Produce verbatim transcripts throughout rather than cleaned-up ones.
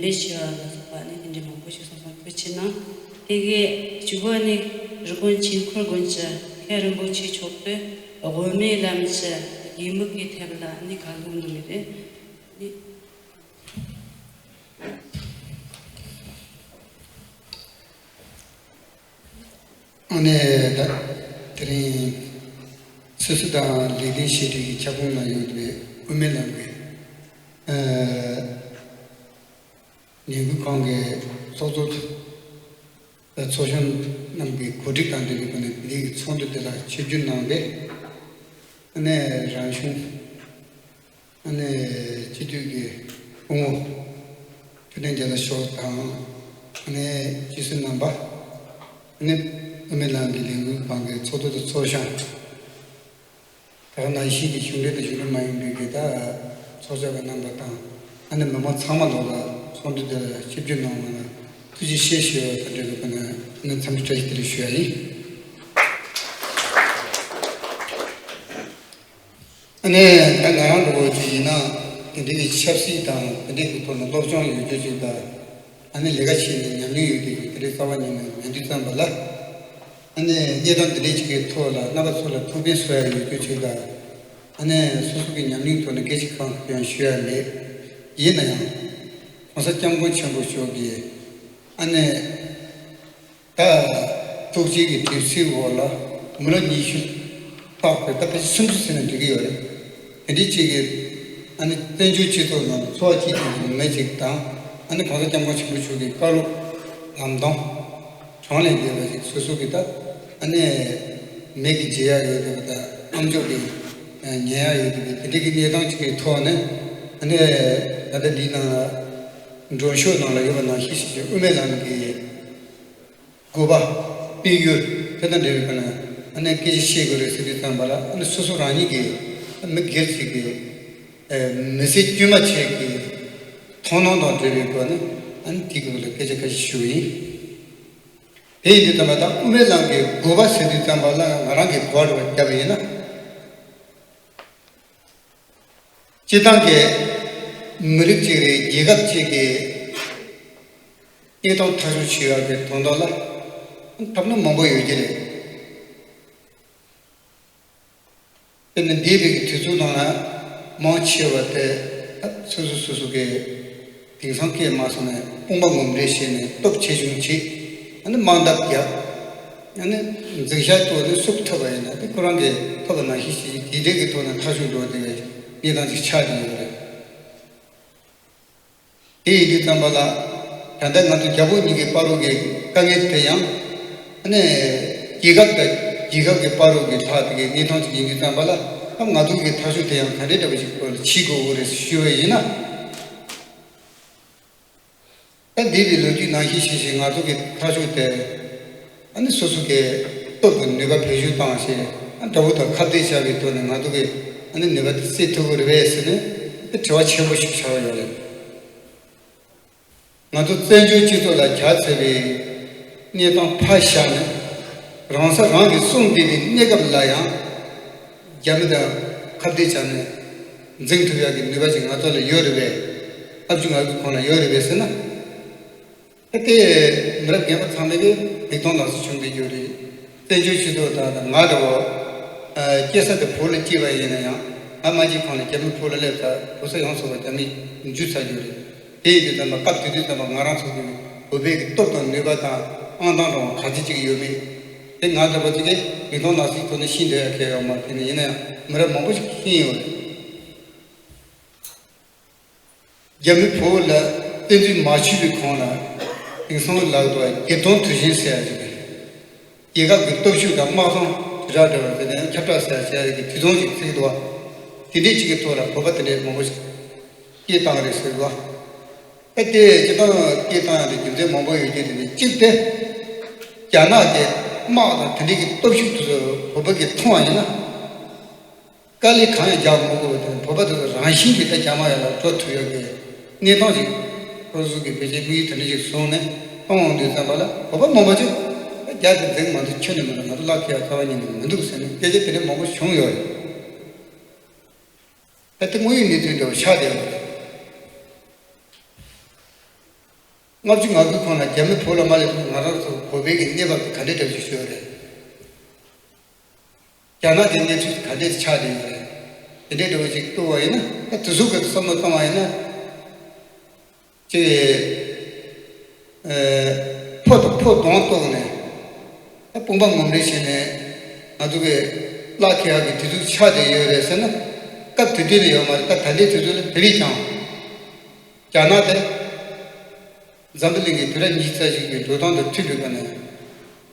ལས་བྱེད་པ་ལ་སོགས་པ་ནི་དེ་འདྲའི་མང་པོ་ཞིག་གསུངས་སོང་། ཐུགས་རྗེ་ཆེ་གནང་། དེ་གའི་གཅིག་པ་ནི་རི་ཀོན་ཆོས་འཁོར་དགོན་གྱི་མཁན་རིན་པོ་ཆེ་མཆོག་གིས་དབུ་མའི་ལམ་གྱི་དགེ་མིག་གི་ཐད་ལ་ནི་བཀའ་སློབ་གནང་གི་རེད། ནི། ཨ་ནེ་ད་དེ་རིང་སོ་སོ་དང་ལས་དོན་བྱེད་འབྲེལ་གྱི་ཁྱབ་ཁོངས་ནང་ཡོད་པའི་དབུ་མའི་ལམ་གྱི་ཨ་ལས་འགུལ་ཁང་གི་ཚོགས་གཙོ་ཚོགས་གཞོན་རྣམས་ཀྱི་གོ་སྒྲིག་དང་འབྲེལ་བའི་སྒོ་ནས་དེ་རིང་གི་ཚོགས་འདུ་དེ་ལ་ཆིབས་བསྒྱུར་གནང་སྟེ། ཨ་ནེ་རང་གཞུང་ཨ་ནེ་སྤྱི་འཐུས་ཀྱི་སྐུ་ངོ་ཐུབ་བསྟན་རྒྱ་མཚོ་མཆོག་དང་། ཨ་ནེ་སྤྱི་ཟུར་རྣམ་པ། ཨ་ནེ་དབུ་མའི་ལམ་གྱི་ལས་འགུལ་ཁང་གི་ཚོགས་གཙོ་དང་ཚོགས་གཞོན། ད་ག་ནང་བཞིན་གྱི་གཞུང་འབྲེལ་དང་གཞུང་འབྲེལ་མ་ཡིན་པའི་གི་ད་ཚོགས་བཅར་བ་རྣམ་པ་དང་། ཨ་ནེ་མི་མང་ཚང་མ་ལོག་ལ་ཚོགས་འདུ་དེར་ཆིབས་བསྒྱུར་གནང་བ་ལ་ཐུགས་རྗེ་ཆེ་ཞུ་བ་དང་འབྲེལ་བའི་སྒོ་ནས་ཨ་ནེ་འཚམས་འདྲི་བཀྲ་ཤིས་བདེ་ལེགས་ཞུ་ཡ་ཡིན། ཨ་ནེ་ད་ང་རང་འདྲ་བོ་ཅིག་ཡིན་ན་དེ་འདྲའི་གི་ཆབ་སྲིད་དང་དེ་འདྲའི་གི་ཐོག་ནས་སློབ་སྦྱོང་ཡོད་རྒྱུ་ཅིག་དང་། ཨ་ནེ་ལས་ཀ་བྱས་ནས་ཉམས་མྱོང་ཡོད་དེ་གི་དེ་འདྲའི་རྩ་བ་ཉིད་ནས་མེད་དུས་ཙམ་པ་ལ། ཨ་ནེ་གནས་སྟངས་འདི་འདྲའི་ཅིག་གི་ཐོག་ལ་རྣམ་པ་ཚོ་ལ་ཐུགས་ཕན་གསོས་ཡ་ཡོད་རྒྱུ་ཅིག་དང་། ཨ་ནེ་སོ་སོ་གི་ཉམས་མྱོང་ཐོག་ནས་སྐད་ཆ་གང་ཡང་ཞུ་ཡ་མེད། ཡིན་ན་ཡང་༸གོང་ས་༸སྐྱབས་མགོན་ཆེན་པོ་མཆོག་གིས་ཨ་ནེ་ད་ཐུགས་རྗེ་གི་གྲིབ་བསིལ་འོག་ལ་མི་ལོ་ཉི་ཤུ་ལྷག་པའི་ད་ཕལ་ཆེར་སུམ་ཅུ་ཟེར་ན་འགྲིག་གི་ཡོད་རེད། དེ་འདྲའི་ཅིག་གི་ཨ་ནི་བཙན་བྱོལ་སྤྱི་ཚོགས་ནང་འཚོ་བ་སྐྱེལ་ཐུབ་མི་ཅིག་དང་། ཨ་ནི་༸གོང་ས་༸སྐྱབས་མགོན་ཆེན་པོ་མཆོག་གི་བཀའ་སློབ་ལམ་སྟོན་གྲངས་ལས་འདས་པ་ཅིག་སོ་སོ་གི་ད་ཨ་ནི་མིག་གིས་མཇལ་ཡ་ཡོད་འདུག་པ་དང་། རྣམ་ཅོག་གིས་ཉན་ཡ་ཡོད་འདུག་པའི་དེ་འདྲའི་གི་གནས་སྟངས་ཅིག་གི་ཐོག་ནས། ཨ་ནི་ད་ལྟ་འདིའི་ནང་ལ་མགྲོན་ཤོག་ནང་ལ་ཡོད་པ་ནང་བཞིན་ཞིག་གི་དབུ་མའི་ལམ་གྱི་དགོས་པ་དཔལ་འབྱོར་དེ་དང་འབྲེལ་བའི་སྒང་ལ་ཨ་ནི་སྐད་ཆ་བཤད་དགོས་རེད་ཟེར་དུས་ཙམ་པ་ལ། ཨ་ནི་སོ་སོ་རང་ཉིད་ཀྱི་མི་སྒེར་ཅིག་གི་མི་ཚེ་དཀྱུས་མ་ཅིག་གི་མཐོང་སྣང་དང་འབྲེལ་བའི་སྒོ་ནས་ཨ་ནི་དེའི་སྐོར་ལ་སྐད་ཆ་ཁ་ཤས་ཞུ་གི་ཡིན། དེ་ཡིན་དུས་ཙམ་པ་ད་དབུ་མའི་ལམ་གྱི་དགོས་པ་ཟེར་དུས་ཙམ་པ་ལ་ང་རང་གིས་གོ་བ་རྒྱབ་པ་ཡིན་ན། སྤྱིར་བཏང་གི་མི་རིགས་གཅིག་རེད། རྒྱལ་ཁབ་གཅིག་གི་གནས་སྟངས་ཐག་གཅོད་བྱེད་ཡག་གི་དོན་དག་ལ་ཐབས་ལམ་མང་པོ་ཡོད་ཀྱི་རེད། དཔེར་ན་འདས་པའི་དུས་ཚོད་ནང་ལ་མང་ཆེ་བ་དེ་སོ་སོ་སོ་སོ་གི་དེང་སང་སྐད་མ་སོང་ནས་དཔུང་པ་ངོམ་རེ་བྱས་ནས་སྟོབས་ཆེ་ཆུང་བྱེད། ཨ་ནི་དམག་འཐབ་རྒྱག་ཨ་ནི་འཛིང་ཤག་ཐོག་ནས་བསུབ་ཐུབ་པ་ཡིན་ན། དེ་ཁོ་རང་གི་ཐོབ་པ་ནང་བཞིན་བྱེད་ཀྱི་དེ་འདྲའི་གི་ཐོག་ནས་ཐག་གཅོད་འགྲོ་བསྡད་པའི་གནས་སྟངས་ཅིག་ཆགས་བསྡད་ཡོད་རེད། དེ་ཡིན་དུས་ཙམ་པ་ལ་ད་ལྟ་ང་ཚོ་རྒྱ་བོད་གཉིས་ཀྱི་བར་དུ་གི་དཀའ་ངལ་དེ་ཡང་ཨ་ནི་རྒྱལ་ཁབ་དང་རྒྱལ་ཁབ་ཀྱི་བར་དུ་གི་ལྷག་དེ་གི་གནས་སྟངས་ཅིག་ཡིན་དུས་ཙམ་པ་ལ། ཨ་ང་ཚོ་གི་ཐག་གཅོད་དེ་ཡང་ག་འདྲའི་འདྲ་པོ་ཞིག་སྐོར་ལ་བྱེད་དགོས་ཀྱི་རེད་ཞུ་བ་ཡིན་ན། ད་འདས་པའི་ལོ་རྒྱུས་ནང་བཞིན་བྱས་བྱས་ང་ཚོ་གི་ཐག་གཅོད་དེ་ཨ་ནི་སོ་སོ་གི་སྟོབས་དང་ནུས་པ་བེད་སྤྱོད་བཏང་བྱས། ཨ་དགྲ་བོ་དང་ཁ་གཏད་བཅག་པའི་ཐོག་ནས་ང་ཚོ་གི་ཨ་ནི་ནུས་པ་དེ་སེལ་ཐུབ་ཀྱི་རེད་པས་ཟེར་ནས་དེ་དྲི་བ་ཆེན་པོ་ཞིག་ཆགས་ཡོད་རེད། ང་ཚོ་བཙན་བྱོལ་སྤྱི་ཚོགས་ལ་གྱར་ཚར་བའི་གནས་སྟངས་ཕར་བཞག་ནས། རང་ས་རང་གིས་བསྲུང་བསྡད་པའི་གནས་སྐབས་ལ་ཡང་རྒྱ་མི་དང་ཁ་གཏད་བཅག་ནས་འཛིང་ཐུབ་ཡག་གི་ནུས་པ་ཅིག་ང་ཚོ་ལ་ཡོད་རེད་པས། ཨ་བཅུ་ང་བཅུ་གང་ལ་ཡོད་རེད་པས་ཟེར་ན། ཨ་དེ་མི་རབས་རྒན་པ་ཚང་མས་ཀྱི་མིག་མཐོང་ལག་ཟིན་བྱུང་བསྡད་ཡོད་རེད། བཙན་བྱོལ་སྤྱི་ཚོགས་དང་ང་འདྲ་བོ་སྐྱེས་ས་དེ་བོད་ལ་སྐྱེས་པ་ཡིན་ན་ཡང་། ང་མ་སྐྱེས་གོང་ལ་རྒྱ་མི་བོད་ལ་སླེབས་ཚར། བོད་ས་ཡོངས་རྫོགས་པ་རྒྱ་མིས་འཇུས་ཚར་ཡོད་རེད། དེ་ཡིན་དུས་ཙམ་པ་སྐབས་དེ་དུས་ཙམ་པ་ང་རང་ཚོ་གི་བོད་པའི་གི་སྟོབས་དང་ནུས་པ་དང་ཨང་གྲངས་འདྲ་བོ་ག་ཚོད་ཅིག་ཡོད་མེད་དེ་ང་འདྲ་བོ་ཅིག་གིས་མིག་མཐོང་ལག་ཟིན་ཐོག་ནས་ཤེས་འདོད་ཡ་གང་ཡང་ཡོད་མ་རེད། དེ་ནས་ཡིན་ན་ཡང་མི་རབས་མང་པོ་ཞིག་ཤེས་ཡོད་རེད། རྒྱ་མི་བོད་ལ་བཙན་འཛུལ་མ་བྱས་པའི་གོང་ལ་དེང་སང་ལབ་དུས་བརྒྱད་སྟོང་དུས་ཆེན་ཟེར་ཡ་ཅིག་རེད། རྒྱལ་ཁབ་ཀྱི་སྟོབས་ཤུགས་དང་དམག་སྲུང་དྲིལ་བསྒྲགས་འབྲེལ་བ་དེ་ནས་ཁྱབ་བསྒྲགས་ཟེར་ཡ་ཅིག་ཡ་གི་དུས་ཚོད་ཅིག་བརྩི་གི་འདུག་བ། དེ་འདྲའི་ཅིག་གི་ཐོག་ལ་བོད་པ་དེ་འདྲའི་མང་པོ་ཞིག་སྐད་བཏང་རེད་ཟེར་གི་འདུག་བ། ཨ་དེ་སྤྱིར་བཏང་སྐད་བཏང་ཡ་དེ་རྒྱུ་མཚན་མང་པོ་ཡོད་ཀྱི་རེད། དེ་གཅིག་དེ་རྒྱ་ནག་གི་དམག་དང་དེ་འདྲའི་གི་སྟོབས་ཤུགས་དེ་ཚོ་བོད་པ་གིས་མཐོང་བ་ཡིན་ན། དཀའ་ལས་གང་ཡང་རྒྱག་མི་དགོས་པ་དེ། བོད་པ་དེ་ཚོ་རང་བཞིན་གྱིས་ད་རྒྱ་དམག་ཡར་ལ་འགྲོ་ཐུབ་ཡག་གི་གནས་སྟངས་ཤིག་ཁོ་ཚོ་གི་བེད་སྤྱོད་དམིགས་ཡུལ་དེ་འདྲ་ཞིག་བཟུང་ནས་གཏོང་ཡོང་དུས་ཙམ་པ་ལ། བོད་པ་མང་པོ་ཅིག་རྒྱ་དེ་འཛིང་མ་ཐུབ། ཁྱོན་ནས་མི་འདུག། ང་ཚོ་བརླག་ཐུབ་ཡག་རྩ་བ་ཉིད་ནས་མི་འདུག་ཟེར་ནས་སྐད་ཆ་དེ་འདྲ་མང་པོ་བྱུང་ཡོད་རེད། ད་དེ་དངོས་ཡོད་གནས་ཚུལ་འདྲ་བོ་ཆགས་བསྡད་ཡོད་རེད། ལྔ་བཅུ་ང་དགུའི་གོང་ལ་རྒྱ་མི་བོད་ལ་མ་སླེབས་ང་རང་ཚོ་བོད་པའི་གི་གནས་བབ་ག་འདྲའི་འདྲ་བོ་ཞིག་བཟོས་ཡོད་རེད། རྒྱ་ནག་གི་གནས་ཚུལ་ག་འདྲས་ཆགས་བསྡད་ཡོད་རེད། དེ་འདྲའི་འདྲ་བོ་ཅིག་གཏུགས་པ་ཡིན་ན། ད་དེ་ཚོ་གི་བསམ་བློ་བཏང་བ་ཡིན་ན། ཅིག་ཨ། ཕོ་དང་ཕོ་གདོང་གཏུགས་ནས། ད་དཔུང་པ་ངོམ་རེས་བྱས་ནས་ང་ཚོ་གི་བླ་ཁེ་ཧ་གི་དེ་ཚོ་ཆགས་བསྡད་ཡོད་རེད་ཟེར་ན། སྐབས་དེ་དུས་ལ་ཡོད་མ་རེད། ད་ད་ལྟའི་དུས་ཚོད་ལ་དེ་བས་ཀྱང་རྒྱ་ནག་དེ་འཛམ་བུ་གླིང་གི་དུས་རབས་ཉི་ཤུ་རྩ་གཅིག་པའི་འགྲོ་སྟངས་དང་མཐུན་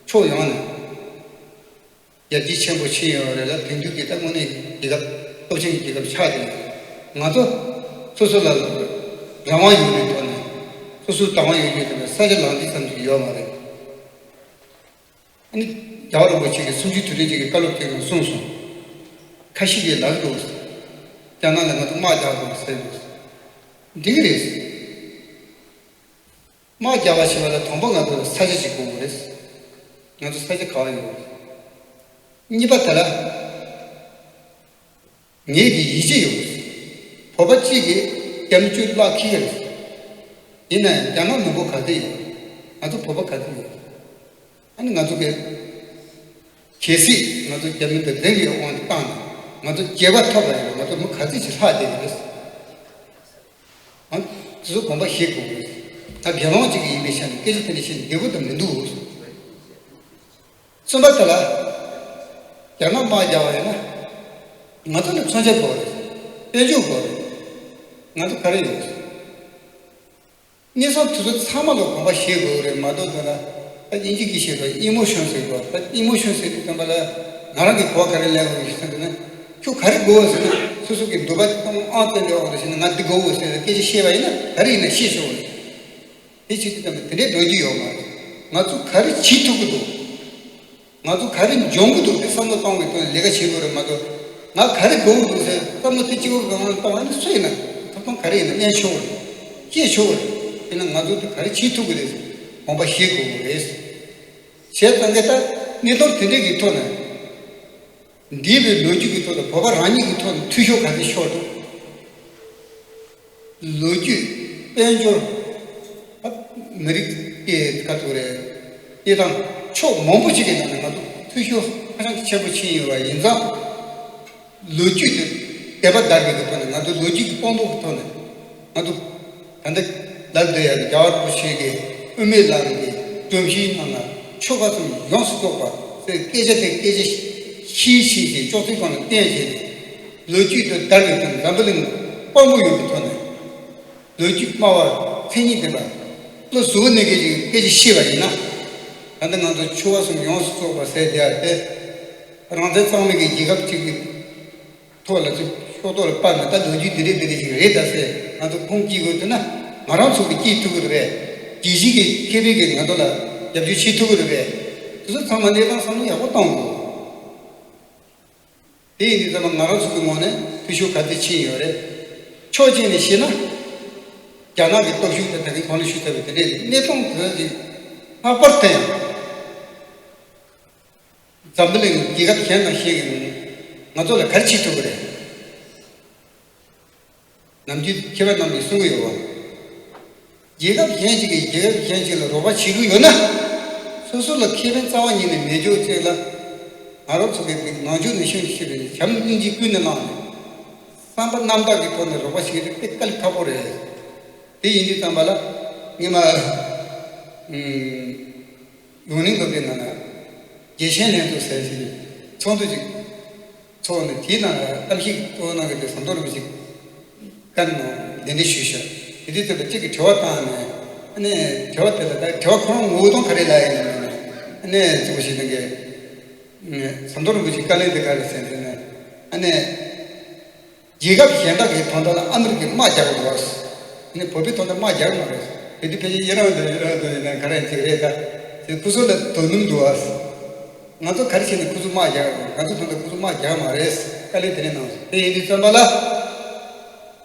པའི་སྒོ་ནས་ཕྱོགས་ཡོངས་ནས། ཡར་རྒྱས་ཆེན་པོ་ཕྱིན་ཡོད་རེད་ལ། དེང་དུས་ཀྱི་ད་དངོས་གནས་རྒྱལ་ཁབ་སྟོབས་ཆེན་གྱི་རྒྱལ་ཁབ་ཆགས་བསྡད་ཡོད་རེད། ང་ཚོ་སོ་སོ་ལ་རང་དབང་ཡོད་པའི་ཐོག་ནས། སོ་སོའི་བདག་དབང་ཡོད་རྒྱུ་དེ་ལ་ས་ཆ་ལངས་ཏེ་ཙམ་ཞིག་ཡོད་མ་རེད། ཨ་ནི་རྒྱལ་བ་རིན་པོ་ཆེ་གིས་སུམ་ཅུ་དུས་དྲན་གཅིག་གི་བཀའ་སློབ་དེ་ནང་གསུངས་སོང་། ཁ་ཤས་ཀྱིས་ལབ་འདུག་རྒྱ་ནག་ལ་ང་ཚོ་དམག་རྒྱག་དགོས་ཟེར་འདུག་འགྲིག་གི་རེད། དམག་རྒྱག་པ་ཞེས་པ་ལ་དང་པོ་ང་ཚོ་ལ་ས་ཆ་ཅིག་དགོས་ཀྱི་རེད། ང་ཚོ་ས་ཆ་ག་པར་ཡོད་རེད། གཉིས་པ་དེ་ལ་ངེད་ཀྱི་ཡིད་ཆེས་ཡོད་རེད། བོད་པ་གཅིག་གིས་རྒྱ་མི་བཅུ་བརླག་ཁེལ་གྱི་རེད། ཡིན་ན་ཡང་རྒྱ་ནག་མི་འབོར་ག་ཚོད་ཡོད་རེད། ང་ཚོ་བོད་པ་ག་ཚོད་ཡོད་རེད། ཨ་ནི་ང་ཚོ་གི་གལ་སྲིད་ང་ཚོ་རྒྱ་མི་དང་ལྡན་པའི་དབང་དུ་བཏང་ན། ང་ཚོ་རྒྱལ་བ་ཐོབ་པ་ཡིན་ན་ང་ཚོ་མི་ག་ཚོད་ཅིག་ལྷག་བསྡད་ཀྱི་རེད། ཨ། དེ་ཚོ་དགོངས་པ་བཞེས་དགོས་ཀྱི་རེད། ད་དགེ་སློང་གཅིག་ཡིན་པའི་ཆ་ནས་སྐད་ཆ་དེ་འདྲ་བཤད་ན་བདེ་པོ་དང་མི་འདུག་གསུངས་པ་དེ་ལ། རྒྱ་ནག་དམག་རྒྱག་པ་ཡིན་ན། ང་ཚོ་ལ་མཚོན་ཆ་དགོས་རེད། དཔལ་འབྱོར་དགོས་རེད། ང་ཚོ་ག་རེ་ཡོད་རེད། གནས་ཚུལ་དེ་ཚོ་ཚང་མ་ལ་དགོངས་པ་བཞེས་དགོས་རེད་མ་གཏོགས། ད་ལྟ་དབྱིན་ཇི་གིས་བཤད་པ་ཨི་མོ་ཤོན་ཟེར་གོ། ད་ཨི་མོ་ཤོན་ཟེར་དུས་ཙམ་པ་ལ་ང་རང་གི་གོ་བ་ག་རེ་ལེན་དགོས་ཡོད་ཟེར་ན། ཁྱོད་ག་རེ་དགོས་ཟེར་ན། སོ་སོ་གི་འདོད་པ་སྟོང་ཨང་བཙན་པའི་འོག་ལ་བྱས་ན་ང་འདི་དགོས་འོ་ཟེར་ནས་སྐད་ཆ་བཤད་པ་ཡིན་ན། ག་རེ་ཡིན་ན་བཤད་ཆོག་རེད། དེ་བྱེད་དུས་ཙམ་པ་དེ་འདྲའི་འགྲོ་རྒྱུ་ཡོད་མ་རེད། ང་ཚོ་ག་རེ་བྱེད་ཐུབ་ཀྱི་འདུག་ང་ཚོ་ག་རེ་འཇོན་གྱི་འདུག་དེ་བསམ་བློ་གཏོང་བའི་ཐོག་ནས་ལས་ཀ་བྱེད་དགོས་རེད་མ་གཏོགས། ང་ག་རེ་དགོས་ཀྱི་འདུག་ཟེར་བསམ་བློ་དེ་གཅིག་པོ་གང་ལ་གཏོང་བ་ནི་སུ་ཡིན་ན་ཐོབ་ཐང་ག་རེ་ཡིན་ན་གནས་ཆོག་གི་རེད། སྐྱེས་ཆོག་གི་རེད། ཡིན་ན་ང་ཚོ་དེ་ག་རེ་བྱེད་ཐུབ་ཀྱི་རེད་ཟེར་དགོངས་པ་བཞེས་དགོས་ཀྱི་རེད། བྱས་ཙང་གི་ད་གནས་སྟངས་དེ་འདྲའི་གི་ཐོག་ནས། འདས་པའི་ལོ་རྒྱུས་ཀྱི་ཐོག་ཏུ་བོད་པ་རང་ཉིད་ཀྱི་ཐོག་ནས་འཐུས་ཤོར་ག་ཚོད་ཤོར་འདུག་ལོ་རྒྱུས། དཔལ་འབྱོར། མི་རིགས་ཀྱི་ཁ་ཐུག་རེད། དེ་དང་ཕྱོགས་མང་པོ་ཞིག་གི་ནང་ནས་ང་ཚོ་འཐུས་ཤོར་ཧ་ཅང་གི་ཆེན་པོ་ཕྱིན་ཡོད་པ་ཡིན་ཙང་། ལོ་རྒྱུས་དེ་བདེན་པ་བདར་བའི་གི་ཐོག་ནས། ང་ཚོ་ལོ་རྒྱུས་ཀྱི་དཔང་པོ་གི་ཐོག་ནས་ང་ཚོ། ད་ལྟ་ལབ་བསྡད་ཡ་གི་རྒྱལ་བ་རིན་པོ་ཆེ་གི་དབུ་མའི་ལམ་གྱི་སྒྲོམ་གཞིའི་ནང་ན་ཆོལ་ཁ་གསུམ་ཡོངས་སུ་རྫོགས་པ་ཟེར་སྐད་ཆ་དེ་སྐད་ཆ་ཤེས་ཤེས་ཤིག་ཅོག་ཙེའི་སྒང་ལ་བསྟན་བྱས་ཏེ། ལོ་རྒྱུས་དེ་བདར་བའི་ཐོག་ནས་འཛམ་བུ་གླིང་དཔང་པོ་ཡོད་པའི་ཐོག་ནས། ལོ་རྒྱུས་སྨྲ་བ་མཚན་ཉིད་ལྡན་པ་བློ་གཟུ་བོ་ནས་སྐད་ཆ་སྐད་ཆ་བཤད་པ་ཡིན་ན། ད་ལྟ་ང་ཚོ་ཆོལ་ཁ་གསུམ་ཡོངས་སུ་རྫོགས་པ་ཟེར་བསྡད་ཡ་དེ། རང་བཙན་གཙང་མའི་གི་རྒྱལ་ཁབ་ཅིག་གི་ཐོག་ལ་ཚུར་ཕྱོགས་གཏོགས་ལ་སྤར་ནས། ད་ལོ་རྒྱུས་འདི་འདྲས་འདི་འདྲས་ཞིག་རེད་ད་ཟེར་ང་ཚོ་ཁུངས་སྐྱེལ་དགོས་ཐུབ་ན། ང་རང་ཚོ་གིས་སྐྱེལ་ཐུབ་ཀྱི་རེད་པས། རྒྱལ་སྤྱིའི་གི་མཁས་པའི་གིས་ང་ཚོ་ལ་རྒྱབ་སྐྱོར་བྱེད་ཐུབ་ཀྱི་རེད་པས། དེ་ཚོ་ཚང་མ་གནས་སྟངས་བསམ་བློ་ཡག་པོ་གཏོང་དགོས། དེ་ཡིན་དུས་ཙམ་པ་ང་རང་ཚོ་གི་ངོས་ནས་འཐུས་ཤོར་ག་ཚོད་ཕྱིན་ཡོད་རེད། ཕྱོགས་གཅིག་ནས་བཤད་ན། རྒྱ་ནག་གི་སྟོབས་ཤུགས་དེ་ད་གིན་གོང་ལ་ཞུས་ཚར་བའི་དེ་འདྲས་གནས་སྟངས་དེ་ཚོ་ཅིག་ལྷག་པར་དུ་ཡང་། འཛམ་བུ་གླིང་རྒྱལ་ཁབ་གཞན་དང་གཞན་གྱིས་ང་ཚོ་ལ་ག་རེ་བྱེད་ཐུབ་ཀྱི་རེད། ནམ་རྒྱུན་མཁས་པ་རྣམས་ཀྱིས་གསུང་གི་ཡོད་པ། རྒྱལ་ཁབ་གཞན་ཞིག་གིས་རྒྱལ་ཁབ་གཞན་ཞིག་ལ་རོགས་པ་བྱེད་ཀྱི་ཡོད་ན། སོ་སོ་ལ་ཁེ་ཕན་རྩ་བ་ཉིད་ནས་མེད་ཕྱོགས་ཅིག་ལ། ང་རང་ཚོ་གི་ནང་ཆོས་ནས་ཤེས་ཤེས་པའི་བྱམས་སྙིང་རྗེ་ཀུན་ནས་བསླངས་ནས། བསམ་པ་རྣམ་དག་གི་ཐོག་ནས་རོགས་པ་བྱེད་ཀྱི་རེད། དེ་དཀའ་ལས་ཁག་པོ་རེད། དེ་ཡིན་དུས་ཙམ་པ་ལ་སྔོན་མ། ཨུམ། ཡུན་རིང་སློབ་གྲྭའི་ནང་ལ་རྒྱལ་ཞེན་ལྷན་ཚོགས་ཟེར་ཞིག་ཚོགས་འདུ་ཅིག་ཚོགས་ནས། དེའི་ནང་ལ་གཏམ་བཤད་གཙོ་བོ་གནང་མཁན་དེ་ཟམ་གདོང་རིན་པོ་ཆེ་བཀའ་གནང་གདན་འདྲེན་ཞུས་ཤག་དེ་དུས་ཙམ་པ་གཅིག་གིས་དྲི་བ་བཏང་ནས། ཨ་ནི་དྲི་བ་དེ་ལ་ད་དྲི་བ་ཁོ་རང་ངོ་གདོང་ག་རེ་ལབ་ཡིན་ནམ་ལབ་ན། ཨ་ནི་གཙོ་བོ་ཞིག་གནང་མཁན་ཟམ་གདོང་རིན་པོ་ཆེའི་བཀའ་ལན་དེ་ག་རེ་ཟེར་ཟེར་ན། ཨ་ནི། རྒྱལ་ཁབ་གཞན་དག་གི་དོན་དག་ལ་ཨ་མི་རི་ཀས་དམག་རྒྱག་གི་འདུག་བ། ནི་བོད་པའི་དོན་དག་དམག་རྒྱག་གི་མ་རེད། དེ་དུས་ཕལ་ཆེར་ཡི་རང་དང་ཡི་རང་དང་ཡིན་ན་ག་རེ་ཅིག་རེད་ད། དེ་ཁོ་ཚོ་ལ་དོ་སྣང་འདུག་བ། ང་ཚོ་ག་རེ་བྱས་ནས་ཁོ་ཚོ་དམག་རྒྱག་གི་རེད། ང་ཚོ་དོན་དག་ཁོ་ཚོ་དམག་རྒྱག་གི་མ་རེད། དཀའ་ལས་དེ་ནས་གནང་སོང་། དེ་ཡིན་དུས་ཙམ་པ་ལ།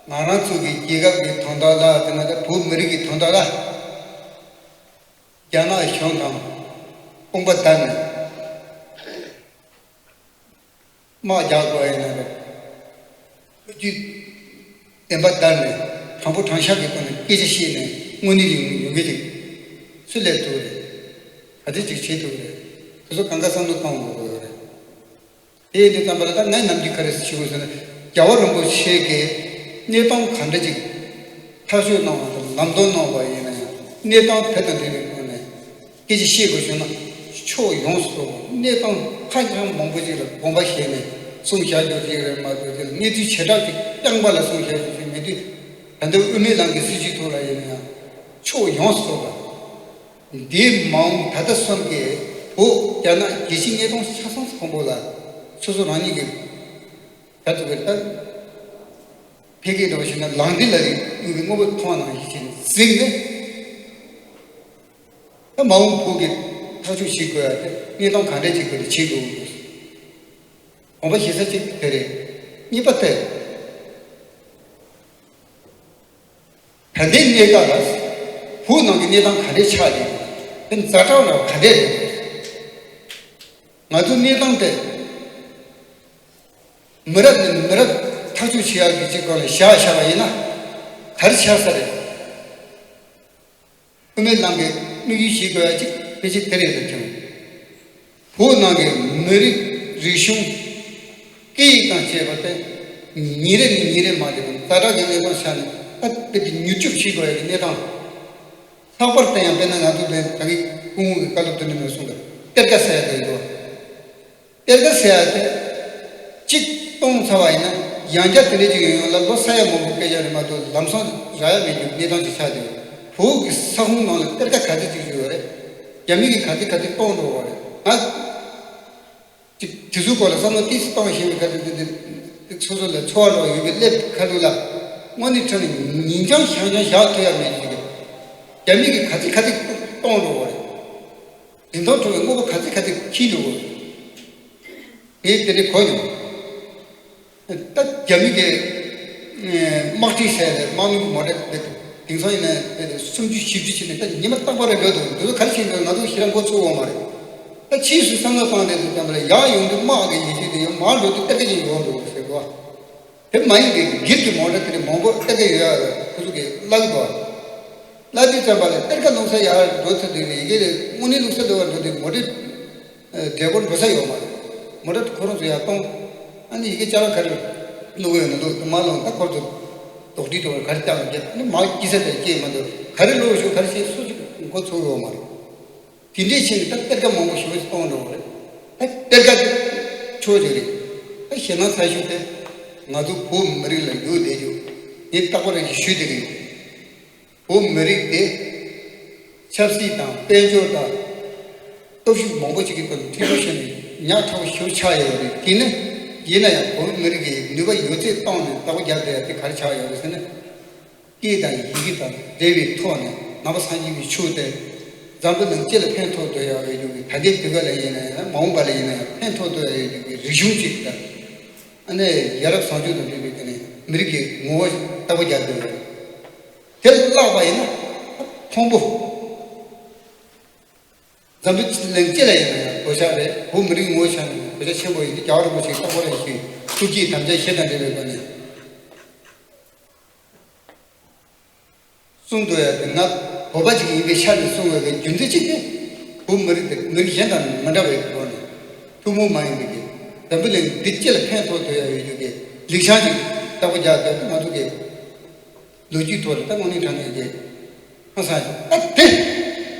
ང་རང་ཚོ་གི་རྒྱལ་ཁབ་ཀྱི་དོན་དག་ལ། དེ་ན་ད་བོད་མི་རིགས་ཀྱི་དོན་དག་ལ། རྒྱ་ནག་གཞུང་དང་དཔུང་པ་བསྡུར་ནས། དམག་རྒྱག་དགོས་ཡིན་ན་རེད། ལོ་རྒྱུས་བདེན་པ་བདར་ནས་དྲང་པོ་དྲང་བཞག་གི་ཐོག་ནས་སྐད་ཆ་བཤད་ནས་དངོས་གནས་ཡོང་ཡོང་གི་ཅིག་ སུ་ལས་ཐུབ་རེད། ག་དེ་ཅིག་བྱེད་ཐུབ་རེད། དེ་ཚོ་གང་ག་བསམ་བློ་གཏོང་དགོས་ཀྱི་ཡོད་རེད། དེ་ཡིན་དུས་ཙམ་པ་ལ་ད་ངས་ནམ་རྒྱུན་ག་རེ་ཞུ་དགོས་ཟེར་ན། རྒྱལ་བ་རིན་པོ་ཆེ་གིས་གནས་སྟངས་ག་འདྲ་ཅིག་ཐག་གཅོད་གནང་བ་དང་ལམ་སྟོན་གནང་བ་ཡིན་ན་ཡང་། གནས་སྟངས་དེ་དང་འབྲེལ་བའི་སྒོ་ནས་སྐད་ཆ་བཤད་དགོས་བྱུང་ན། ཕྱོགས་ཡོངས་སུ་རྫོགས་པ་གནས་སྟངས་ཧ་ཅང་མང་པོ་ཅིག་ལ་དགོངས་པ་བཞེས་ནས་གསུང་བཞག་རྒྱུ་ཅིག་རེད་མ་གཏོགས། དེ་ལ་གནས་ཚུལ་བྱེ་བྲག་ཅིག་རྐྱང་པ་ལ་གསུང་བཞག་རྒྱུ་ཅིག་མེད་དུས། ད་ལྟ་དབུ་མའི་ལམ་གྱི་སྲིད་བྱུས་ཐོག་ལ་ཡིན་ན་ཡང་ཕྱོགས་ཡོངས་སུ་རྫོགས་པ། འདིའི་མ་འོངས་ད་ལྟ་སོང་གི་བོད་རྒྱ་ནག་རྒྱལ་སྤྱིའི་གནས་སྟངས་ཆ་ཚང་ཚང་པོ་ལ་སོ་སོ་རང་ཉིད་ཀྱི་ག་ཚོད་ཀྱི་ལྟ་འཕེལ་རྒྱས་འགྲོ་བཞིན་ན་ལངས་ཏེ་ལ་རིགས་དབུས་ཀྱི་དངོས་པོ་མཐོང་ནང་བཞིན་གཟིགས་ནས། ད་མ་འོངས་བོད་ཀྱི་ཐག་གཅོད་བྱེད་དགོས་ཡ་དེ་གནས་སྟངས་ག་འདྲས་ཅིག་གི་བྱེད་དགོས་དགོངས་པ་བཞེས་ས་གཅིག་དེ་རེད། གཉིས་པ་དེ། ད་ལྟའི་གནས་སྟངས་ལ་བོད་ནང་གི་གནས་སྟངས་ག་འདྲས་ཆགས་ཡོད། དེ་ཛ་དྲག་ན་ག་འདྲས་རེད། ང་ཚོའི་གནས་སྟངས་དེ་མི་རབས་ནས་མི་རབས་ཐག་གཅོད་བྱེད་ཡག་གི་གཅིག་སྒང་ལ་བཞག་བཞག་པ་ཡིན་ན་ག་རེ་ཆགས་ས་རེད། དབུ་མའི་ལམ་གྱི་དམིགས་ཡུལ་བྱེད་དགོས་ཡ་གཅིག་ཕལ་ཆེར་དེ་རེད་འདུག་ཀྱང་། བོད་ནང་གི་མི་རིགས་རིག་གཞུང་སྐད་ཡིག་དང་བཅས་པ་དེ་ཉིན་རེ་ནས་ཉིན་རེ་མ་བདེ་བ་ཛ་དྲག་གི་གནས་སྟངས་ཆགས་ནས། ད་དེ་དེ་མྱུར་སྐྱོབ་བྱེད་དགོས་ཡ་གི་གནས་སྟངས། ལྷག་པར་དུ་ཡང་དཔེར་ན་ང་ཚོ་དེ་ད་གི་སྐུ་ངོ་གི་བཀའ་སློབ་དེ་ནས་མ་གསུངས་པར་གཏེར་ཁ་ཟེར་ཡ་དེ་ཡོད། གཏེར་ཁ་ཟེར་ཡ་དེ་གཅིག་གཏོང་ཚར་བ་ཡིན་ན་ཡང་བསྐྱར་དེ་འདྲ་ཅིག་ཡོང་ཡོང་ལ་ལོ་ས་ཡ་མང་པོ་སྐད་ཆ་རེད་མ་གཏོགས་ལམ་སང་རག་ཡ་མེད་རྒྱུ་གནས་སྟངས་ཅིག་ཆགས་བསྡད་ཡོད། བོད་ཀྱི་ས་ཁོངས་ནང་ལ་གཏེར་ཁ་ག་ཚོད་ཅིག་ཡོད་རེད། རྒྱ་མི་གིས་ག་ཚོད་ག་ཚོད་གཏོང་འགྲོ་བ་རེད། ང་ཅིག་དེ་ཚོའི་སྐོར་ལ་བསམ་བློ་ཏོག་ཙམ་གཏོང་ཤེས་པའི་ཁ་ཐུག་དེ་དེ་སོ་སོ་ལ་ཚོར་བ་ཡོད་པའི་སླེབས་ཁ་ཐུག་ལ་དངོས་གནས་དྲང་གནས་ཉིན་འགྱངས་ཞག་འགྱངས་བཞག་ཐུབ་ཡ་མེད་ཅིག་རྒྱ་མི་གིས་ག་ཚོད་ག་ཚོད་གཏོང་འགྲོ་བ་རེད། རིན་ཐང་མཐོ་བའི་དངོས་པོ་ག་ཚོད་ག་ཚོད་འཁྱེར་འགྲོ་བ་རེད། ངས་དེ་འདྲ་གོ་མྱོང་། ད་རྒྱ་མི་གི་དམག་ཁྲིམས་ཟེར་ནས་དམག་མི་གི་མོ་ཊ་དེ་དེང་སང་ཡིན་ན་དེ་སུམ་ཅུ་བཞི་བཅུ་ཕྱིན་ནས་ད་ཉི་མ་རྟག་པར་འགྲོ་འདུག་འདི་ཚོ་ག་རེ་བྱེད་འདུག་ང་ཚོ་ཞེ་དྲག་མགོ་ཚོས་ཡོད་མ་རེད། ད་ཕྱིས་སུ་བསམ་བློ་བཏང་དེ་ཚོ་ཙམ་ལ་ཡར་ཡོང་དུས་དམག་གི་ཡིན་ཤེས་དེ་ཡང་མར་འགྲོ་དུས་གཏེར་ཁ་ཅིག་ཡོང་འདུག་ཟེར་གོ། དེ་མ་ཡིན་གི་སྒེར་གྱི་མོ་ཊ་དེ་འདྲ་མང་པོ་གཏེར་ཁ་ཡོད་ཡ་རེད། ཁོ་ཚོ་གི་བརླག་འདུག་བརླག་དུས་ཙམ་པ་ལ་གཏེར་ཁ་སློང་ས་ཡར་འགྲོ་ཚར་དུས་ཡི་གེ་དངོས་གནས་བླུག་ས་འདུག་བ། འགྲོ་དུས་མོ་ཊ་འབྲས་བུ་འགྲོ་ས་ཡོད་མ་རེད། མོ་ཊ་ཁོ་རང་ཚོ་ཡར་གཏོང་། ཨ་ནི་ཡི་གེ་ཅ་ལག་ག་རེ་བླུག་ཡོད་ན་བླུག་དེ་མ་བླུག་ད་ཁོ་ཚོ་རྡོག་སྒྲིལ་དུ་ག་རེ་བཏང་རྒྱབ་ནི་མ་སྐྱེ་ས་དེ་སྐྱེས་མ་འདུག་ག་རེ་བླུག་ཞུ་ག་རེ་བྱེད་སུ་ཅིག་མགོ་ཚོས་ཡོད་མ་རེད། དེ་འདྲས་ཕྱིན་ནས་ད་གཏེར་ཁ་མང་པོ་ཞེ་པོ་ཅིག་གཏོང་འགྲོ་བ་རེད། ད་གཏེར་ཁ་ཕྱོགས་ཅིག་རེད། ད་ཞེད་སྣང་ཚ་ཤོས་དེ་ང་ཚོ་བོད་མི་རིགས་ལ་ཡོད་བསྡད་རྒྱུ་ངས་རྟག་པར་ཞུས་བསྡད་ཀྱི་ཡོད། བོད་མི་རིགས་དེ་ཆབ་སྲིད་དང་དཔལ་འབྱོར་དང་སྟོབས་ཤུགས་མང་པོ་ཅིག་གི་ཐོག་ནས་འཐུས་ཤོར་ཕྱིན་ནས་ཉག་ཕྲ་བོ་ཞེ་པོ་ཆགས་ཡོད་རེད། དེ་ནི་ཡིན་ན་ཡང་བོད་མི་རིགས་ཀྱི་ནུས་པ་ཡོད་ཚད་བཏང་ནས་བདག་པོ་རྒྱག་བསྡད་ཡ་དེ་ག་རེ་ཆགས་ཡོད་རེད་ཟེར་ན། སྐད་དང་ཡི་གེ་དང་འབྲེལ་བའི་ཐོག་ནས་ནང་པ་སངས་རྒྱས་པའི་ཆོས་དེ་འཛམ་བུ་གླིང་སྤྱི་ལ་ཕན་ཐོགས་འདོད་ཡག་ཡོད་རྒྱུ་གི། ད་ལྟའི་དུས་སྐབས་ལ་ཡིན་ན་ཡང་མ་འོངས་པ་ལ་ཡིན་ན་ཡང་ཕན་ཐོགས་འདོད་ཡག་ཡོད་རྒྱུ་གི་རིག་གཞུང་གཅིག་དང་། ཨ་ནི་ཡ་རབས་བཟང་སྤྱོད་དང་འབྲེལ་བའི་དེ་ནས་མི་རིགས་ཀྱི་ངོ་བོ་བདག་པོ་རྒྱག་འདོད་ཡོད། དེ་བརླག་པ་ཡིན་ན་ཕུང་པོ། འཛམ་བུ་གླིང་སྤྱི་ལ་ཡིན་ན་ཡང་གོད་ཆག་རེད། བོད་མི་རིགས་ངོ་བོ་ཆགས་ནས་གོད་ཆག་ཆེན་པོ་ཡིན་དུས་རྒྱལ་བ་རིན་པོ་ཆེས་རྟག་པར་ཞུས། ཐུགས་བསྐྱེད་དམ་བཅའ་བཞི་དང་འབྲེལ་བའི་སྒོ་ནས་གསུང་འདོད་ཡ་དེ་ང་བོད་པ་ཅིག་ཡིན་པའི་ཆ་ནས་གསུང་བའི་རྒྱུ་མཚན་གཅིག་དེ། བོད་མི་རིགས་དེ་མི་རིགས་གཞན་དང་མི་འདྲ་བའི་སྒོ་ནས་ཐུན་མོང་མ་ཡིན་པའི་གི་འཛམ་བུ་གླིང་འདི་སྤྱི་ལ་ཕན་ཐོགས་ཐུབ་ཡ་ཡོད་རྒྱུ་གི་ལེགས་བྱང་ཅིག་བདག་པོ་རྒྱག་འདོད་པ་ང་ཚོ་གི་ལོ་རྒྱུས་ཐོག་ལ་ད་དངོས་གནས་དྲང་གནས་ཀྱི་ཧང་སང་ཞིག་ད་དེ་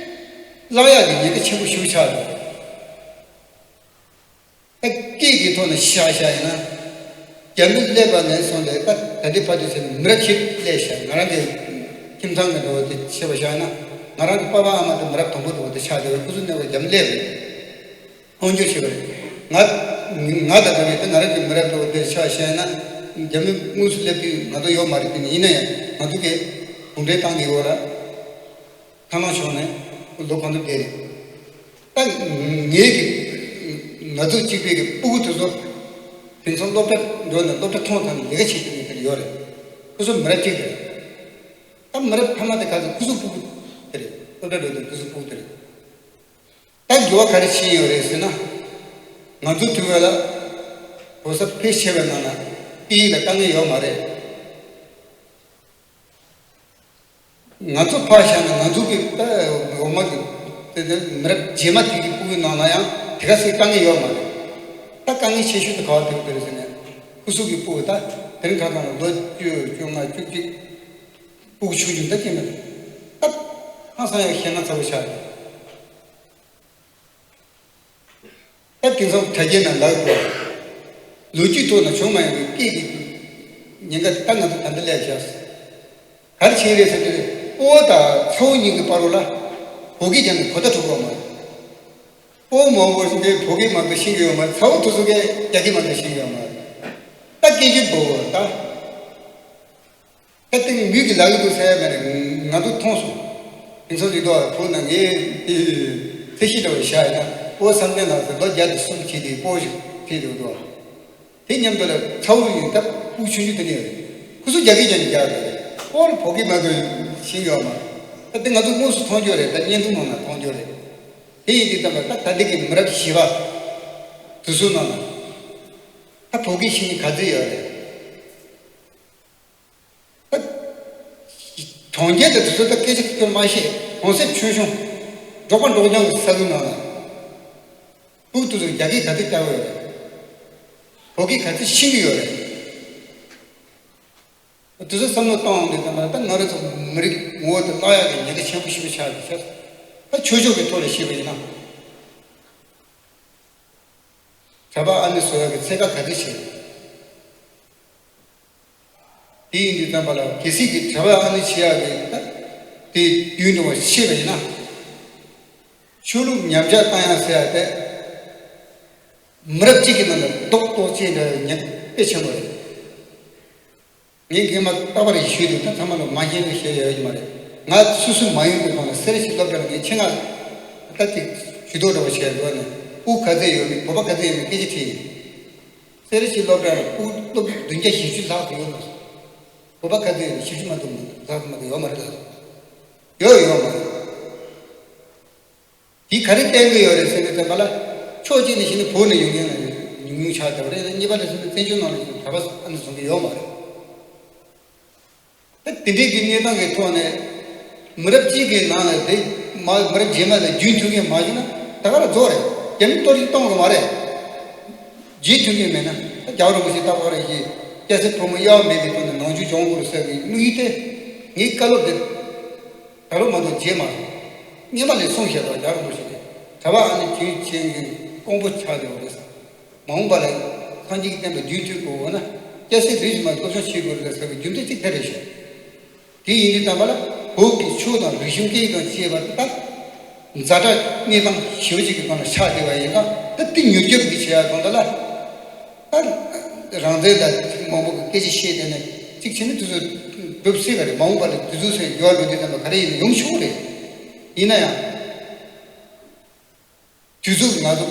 བརླག་ཡག་གི་ཉེན་ཁ་ཆེན་པོ་ཞེ་པོ་ཆགས་འདུག་ད་སྐད་ཀྱི་ཐོག་ནས་བཤད་བཤད་ཡིན་ན། རྒྱ་མི་སླེབས་པ་ནས་བཟུང་སྟེ་ད་ད་ལྟའི་བར་དུ་བྱས་ནས་མི་རབས་བཞི་སླེབས་ཤག་ང་རང་གི་ཁྱིམ་ཚང་གི་འགྲོ་བ་དེ་བཤད་པ་བཤད་ན། ང་རང་གི་པ་ཕ་ཨ་མ་དེ་མི་རབས་དང་པོ་འགྲོ་བ་དེ་ཆགས་བསྡད་པའི་ཁོ་ཚོ་གནས་པ་རྒྱ་མི་སླེབས་རེད། དབང་སྒྱུར་བྱས་པ་རེད། ང་ང་དང་འདྲ་བའི་དེ་ང་རང་གི་མི་རབས་འགྲོ་བ་དེ་ཆགས་བཤད་ན། རྒྱ་མི་དངོས་སུ་སླེབས་དུས་ང་ཚོ་ཡོད་མ་རེད། དེ་ནི་ཡིན་ན་ཡང་ང་ཚོ་གི་གུང་ཁྲན་ཏང་གི་འོག་ལ། ཐང་ལྷོ་ཕྱོགས་ནས་ལོ་གང་དུ་བསྡད་རེད། ད་ངའི་གི་ང་ཚོ་གཅིག་པའི་གི་སྤུ་གུ་དེ་ཚོ་དེང་སང་སློབ་གྲྭ་འགྲོ་ནས་སློབ་གྲྭ་མཐོང་ཐང་ནས་ལས་ཀ་བྱེད་ཀྱི་ཡོད་དེ་ཡོད་རེད། ཁོ་ཚོ་མི་རབས་གཅིག་རེད། ད་མི་རབས་ཕ་མ་དེ་ག་ཚོད་ཁོ་ཚོ་སྤུ་གུ་དེ་རེད། སློབ་གྲྭ་འགྲོ་དུས་ཁོ་ཚོ་སྤུ་གུ་དེ་རེད། ད་འགྱུར་བ་ག་རེ་ཕྱིན་ཡོད་རེད་ཟེར་ན། ང་ཚོ་དུས་བ་ལ་གོ་ས་ཕལ་ཆེ་བའི་ནང་ལ་སྐད་ཡིག་ལ་དཀའ་ངལ་ཡོད་མ་རེད། ང་ཚོ་ཕར་བཞག་ན་ང་ཚོ་གི་ད་འོག་མ་གི་དེ་དེ་མི་རབས་རྗེས་མ་དེ་གི་སྤུ་གུའི་ནང་ལ་ཡང་དེ་ག་ཚོད་དཀའ་ངལ་ཡོད་མ་རེད། ད་དཀའ་ངལ་ཆེ་ཤོས་དེ་ག་བ་ཐུག་དེ་རེད་ཟེར་ན། ཁུ་སུ་གི་སྤུ་གུ་ད་དེ་རིང་ཁ་སང་ལ་ལོ་བཅུ་བཅོ་ལྔ་བཅུ་གཅིག་སྤུ་གུ་ཆུང་ཆུང་ད་ཅི་མ་རེད། ད་ཧང་སང་ཡང་ཤེས་ན་ཚ་བོ་ཆགས་རེད། ད་དེང་སང་དྲ་རྒྱའི་ནང་ལག་ཏུ་ལོ་རྒྱུས་ཐོག་ན་བྱུང་མ་ཡོང་བའི་སྐད་ཀྱི་ཉེན་ཁ་ད་ང་ཚོ་ད་ལྟ་སླེབས་བཞག་ག་རེ་བྱས་རེད་ཟེར་དུས་སྤོ་བོ་དང་ཚ་བོ་གཉིས་ཀྱི་བར་རུ་ལ་བོད་སྐད་རྒྱབ་ནས་གོ་བརྡ་འཕྲོད་ཀྱི་ཡོད་མ་རེད། སྤོ་བོ་མང་པོ་ཞིག་གིས་བོད་སྐད་མང་པོ་ཤེས་ཀྱི་ཡོད་མ་རེད། ཚ་བོ་དེ་ཚོ་གིས་རྒྱ་སྐད་མང་པོ་ཤེས་ཀྱི་ཡོད་མ་རེད། ད་སྐད་ཆ་འགྲོ་བ་ད། ད་ཐེངས་མི་གི་ལག་གི་འདུག་ཟེར་ཡ་མ་རེད། ང་ཚོ་མཐོང་སོང་། དེང་སང་ཡིན་དུས་བོད་ནང་ངའི་དེ་ཚད་གཞི་འདྲ་བ་བཞག་ཡིན་ན་སྤོ་བོ་བསམ་གཏན་ལགས་ཟེར་ལོ་བརྒྱ་དང་གསུམ་བྱས་ཏེ་སྤོ་བོ་ཞིག་ཕེབས་འདུག་དོ། དེ་མཉམ་དུ་ལ་ཚ་བོ་ཡིན་སྟབས་སྤུ་གུ་ཆུང་ཆུང་དེ་ནས་ཁོ་ཚོ་རྒྱ་སྐད་རྒྱབ་ནས་རྒྱག་རེད། སྤོ་བོ་ལ་བོད་སྐད་མང་པོ་ཤེས་ཡོད་མ་རེད། ད་དེ་ང་ཚོ་དངོས་སུ་མཐོང་རྒྱུ་རེད། ད་བརྙན་ཐུང་ནང་ན་མཐོང་རྒྱུ་རེད། དེ་ཡིན་དུས་ཙམ་པ་ད་ད་ལྟ་གི་མི་རབས་བཞི་པ་དེ་ཚོ་ནང་ན་ད་བོད་སྐད་ཤེས་མཁན་ག་ཚོད་ཡོད་རེད། གྲོང་ཁྱེར་དུ་དུས་ཚོད་དང་སྐད་ཆ་སྐྱོར་མ་ཤེས་གྲོང་གསེབ་ཆུང་ཆུང་འབྲོག་པ་འབྲོག་རྐྱང་གི་ས་ཁུལ་ནང་ལ་སྤུ་གུ་དེ་ཚོས་རྒྱ་སྐད་ག་ཚོད་རྒྱག་གི་ཡོད་རེད། བོད་སྐད་ག་ཚོད་ཤེས་ཀྱི་ཡོད་རེད། དེ་ཚོ་བསམ་བློ་གཏོང་འདི་ཙམ་ལ་ད་ང་རང་ཚོ་མི་རིགས་ངོ་བོ་དེ་བརླག་ཡག་གི་ཉེན་ཁ་ཆེན་པོ་ཞིག་ཆགས་ཀྱི་ཤག་ད་ཆོས་ཕྱོགས་ཀྱི་ཐོག་ལ་བཤད་པ་ཡིན་ན། གྲྭ་པ་ཨ་ནེ་བཟོ་ཡག་གི་ཚད་བཀག་ག་ཚོད་བྱས། དེ་ཡིན་དུས་ཙམ་པ་ལ་གལ་སྲིད་ཀྱི་གྲྭ་པ་ཨ་ནེ་བྱེད་ཡག་གི་ད་དེ་རྒྱུན་དུ་བ་ཤེས་པ་ཡིན་ན། ཆོས་ལུགས་ཉམས་ཆག་བཏང་ཡག་ཟེར་ཡག་དེ་མི་རབས་གཅིག་གི་ནང་ལ་རྡོག་རྡོག་ཅན་འདྲ་བའི་ཉེན་དཔེ་ཆེན་པོ་རེད། ངས་སྔས་མ་རྟག་པར་ཞུས་འདུག་ད་ཚང་མ་ལ་མ་ཤེས་ན་བཤད་ཡོད་ཀྱི་མ་རེད། ང་སུ་སུ་མ་ཡོང་གི་ཐོག་ནས་གསེར་ཞིག་སློབ་གྲྭ་ལ་ངས་ཆེད་མངགས་ད་ཅིག་ཇུས་གཏོགས་འདྲ་བ་བྱས་འགྲོ་ནས་སྤུ་གུ་ག་ཚོད་ཡོད་མེད་བོད་པ་ག་ཚོད་ཡོད་མེད་སྐད་ཆ་དྲིས་ཡིན། གསེར་ཞིག་སློབ་གྲྭ་ལ་སྤུ་གུ་སློབ་ཕྲུག་བདུན་བརྒྱ་བཞི་བཅུ་ལྷག་ཙམ་ཡོད་མ་སོང་། བོད་པ་ག་ཚོད་ཡོད་མེད་བཞི་བཅུ་མ་གཏོགས་མ་ལྷག་ཙམ་མ་གཏོགས་ཡོད་མ་རེད་ལ། ཡོད་ཡོད་མ་རེད། དེ་ག་རེ་བསྟན་གྱི་ཡོད་རེད་ཟེར་ནས་ཙམ་པ་ལ། ཕྱོགས་གཅིག་ནས་བཤད་ན་བོད་ནས་ཡོང་མཁན་ལ་ཉུང་ཉུང་ཆགས་བསྡད་པ་རེད། གཉིས་པ་ནས་བཤད་ན་བཙན་བྱོལ་ནང་ལ་བཞུགས་གྲྭ་པ་ཨ་ནི་བཟུང་གི་ཡོད་མ་རེད། ད་དེ་འདྲའི་གི་གནས་སྟངས་ཀྱི་ཐོག་ནས་མི་རབས་གཅིག་གི་ནང་ལ་དེ་མ་མི་རབས་རྗེས་མ་ལ་རྒྱུན་མཐུད་མཁན་མ་བྱུང་ན་ད་ག་རང་རྫོགས་རེད། རྒྱ་མི་གཏོར་བཤིག་གཏོང་གི་མ་རེད། རྗེས་མཐུད་མཁན་མེད་ན་ད་རྒྱལ་བ་རིན་པོ་ཆེ་ལྟ་བུ་རེད་ཞེས་སྐྱ་སེར་ཕོ་མོ་དབྱེ་བ་མེད་པའི་ཐོག་ནས་ནང་ཆོས་སྦྱོང་དགོས་རེད་ཟེར་བའི་དམིགས་ཡུལ་དེ་ངའི་བཀའ་སློབ་དེ། ད་ལོ་མ་གཏོགས་རྗེས་མ་རེད། སྔས་མ་ལས་གསུངས་བཞག་པ་རྒྱལ་བ་རིན་པོ་ཆེ་གིས་གྲྭ་པ་ཨ་ནེ་དུས་ཆེན་གྱི་དཀོན་པོ་ཆགས་བསྡད་པ་རེད། མ་འོངས་པ་ལ་སངས་རྒྱས་ཀྱི་བསྟན་པ་རྒྱུན་མཐུད་དགོས་འོ་ན་སྐྱ་སེར་རིགས་ཕྱི་མ་སློབ་སྦྱོང་བྱེད་དགོས་རེད་ཟེར་བའི་རྒྱུ་མཚན་གཅིག་དེ་རེད་ཤག་དེ་ཡིན་དུས་ཙམ་པ་ལ་བོད་ཀྱི་ཆོས་དང་རིག་གཞུང་སྐད་ཡིག་དང་བཅས་པ་ད་ཛ་དྲག་གནས་སྟངས་ཞེ་པོ་ཅིག་གི་སྒང་ལ་ཆགས་བསྡད་པ་ཡིན་ཙང་ད་དེ་མྱུར་སྐྱོབ་འདི་བྱེད་ཡག་དང་ད་ལ། ད་རང་བཙན་དང་མང་པོ་གི་སྐད་ཆ་བཤད་བསྡད་ནས་གཅིག་བྱས་ན་དུས་ཚོད་འགྲུབ་སྲིད་པ་རེད། མ་འོངས་པ་ལ་དུས་ཚོད་ཟེར་འགྱུར་བ་འགྲོ་དུས་ཙམ་པ་ག་རེ་ཡིན་ན་ཡོང་ཆོག་གི་རེད། ཡིན་ན་ཡང་དུས་ཚོད་ང་ཚོ་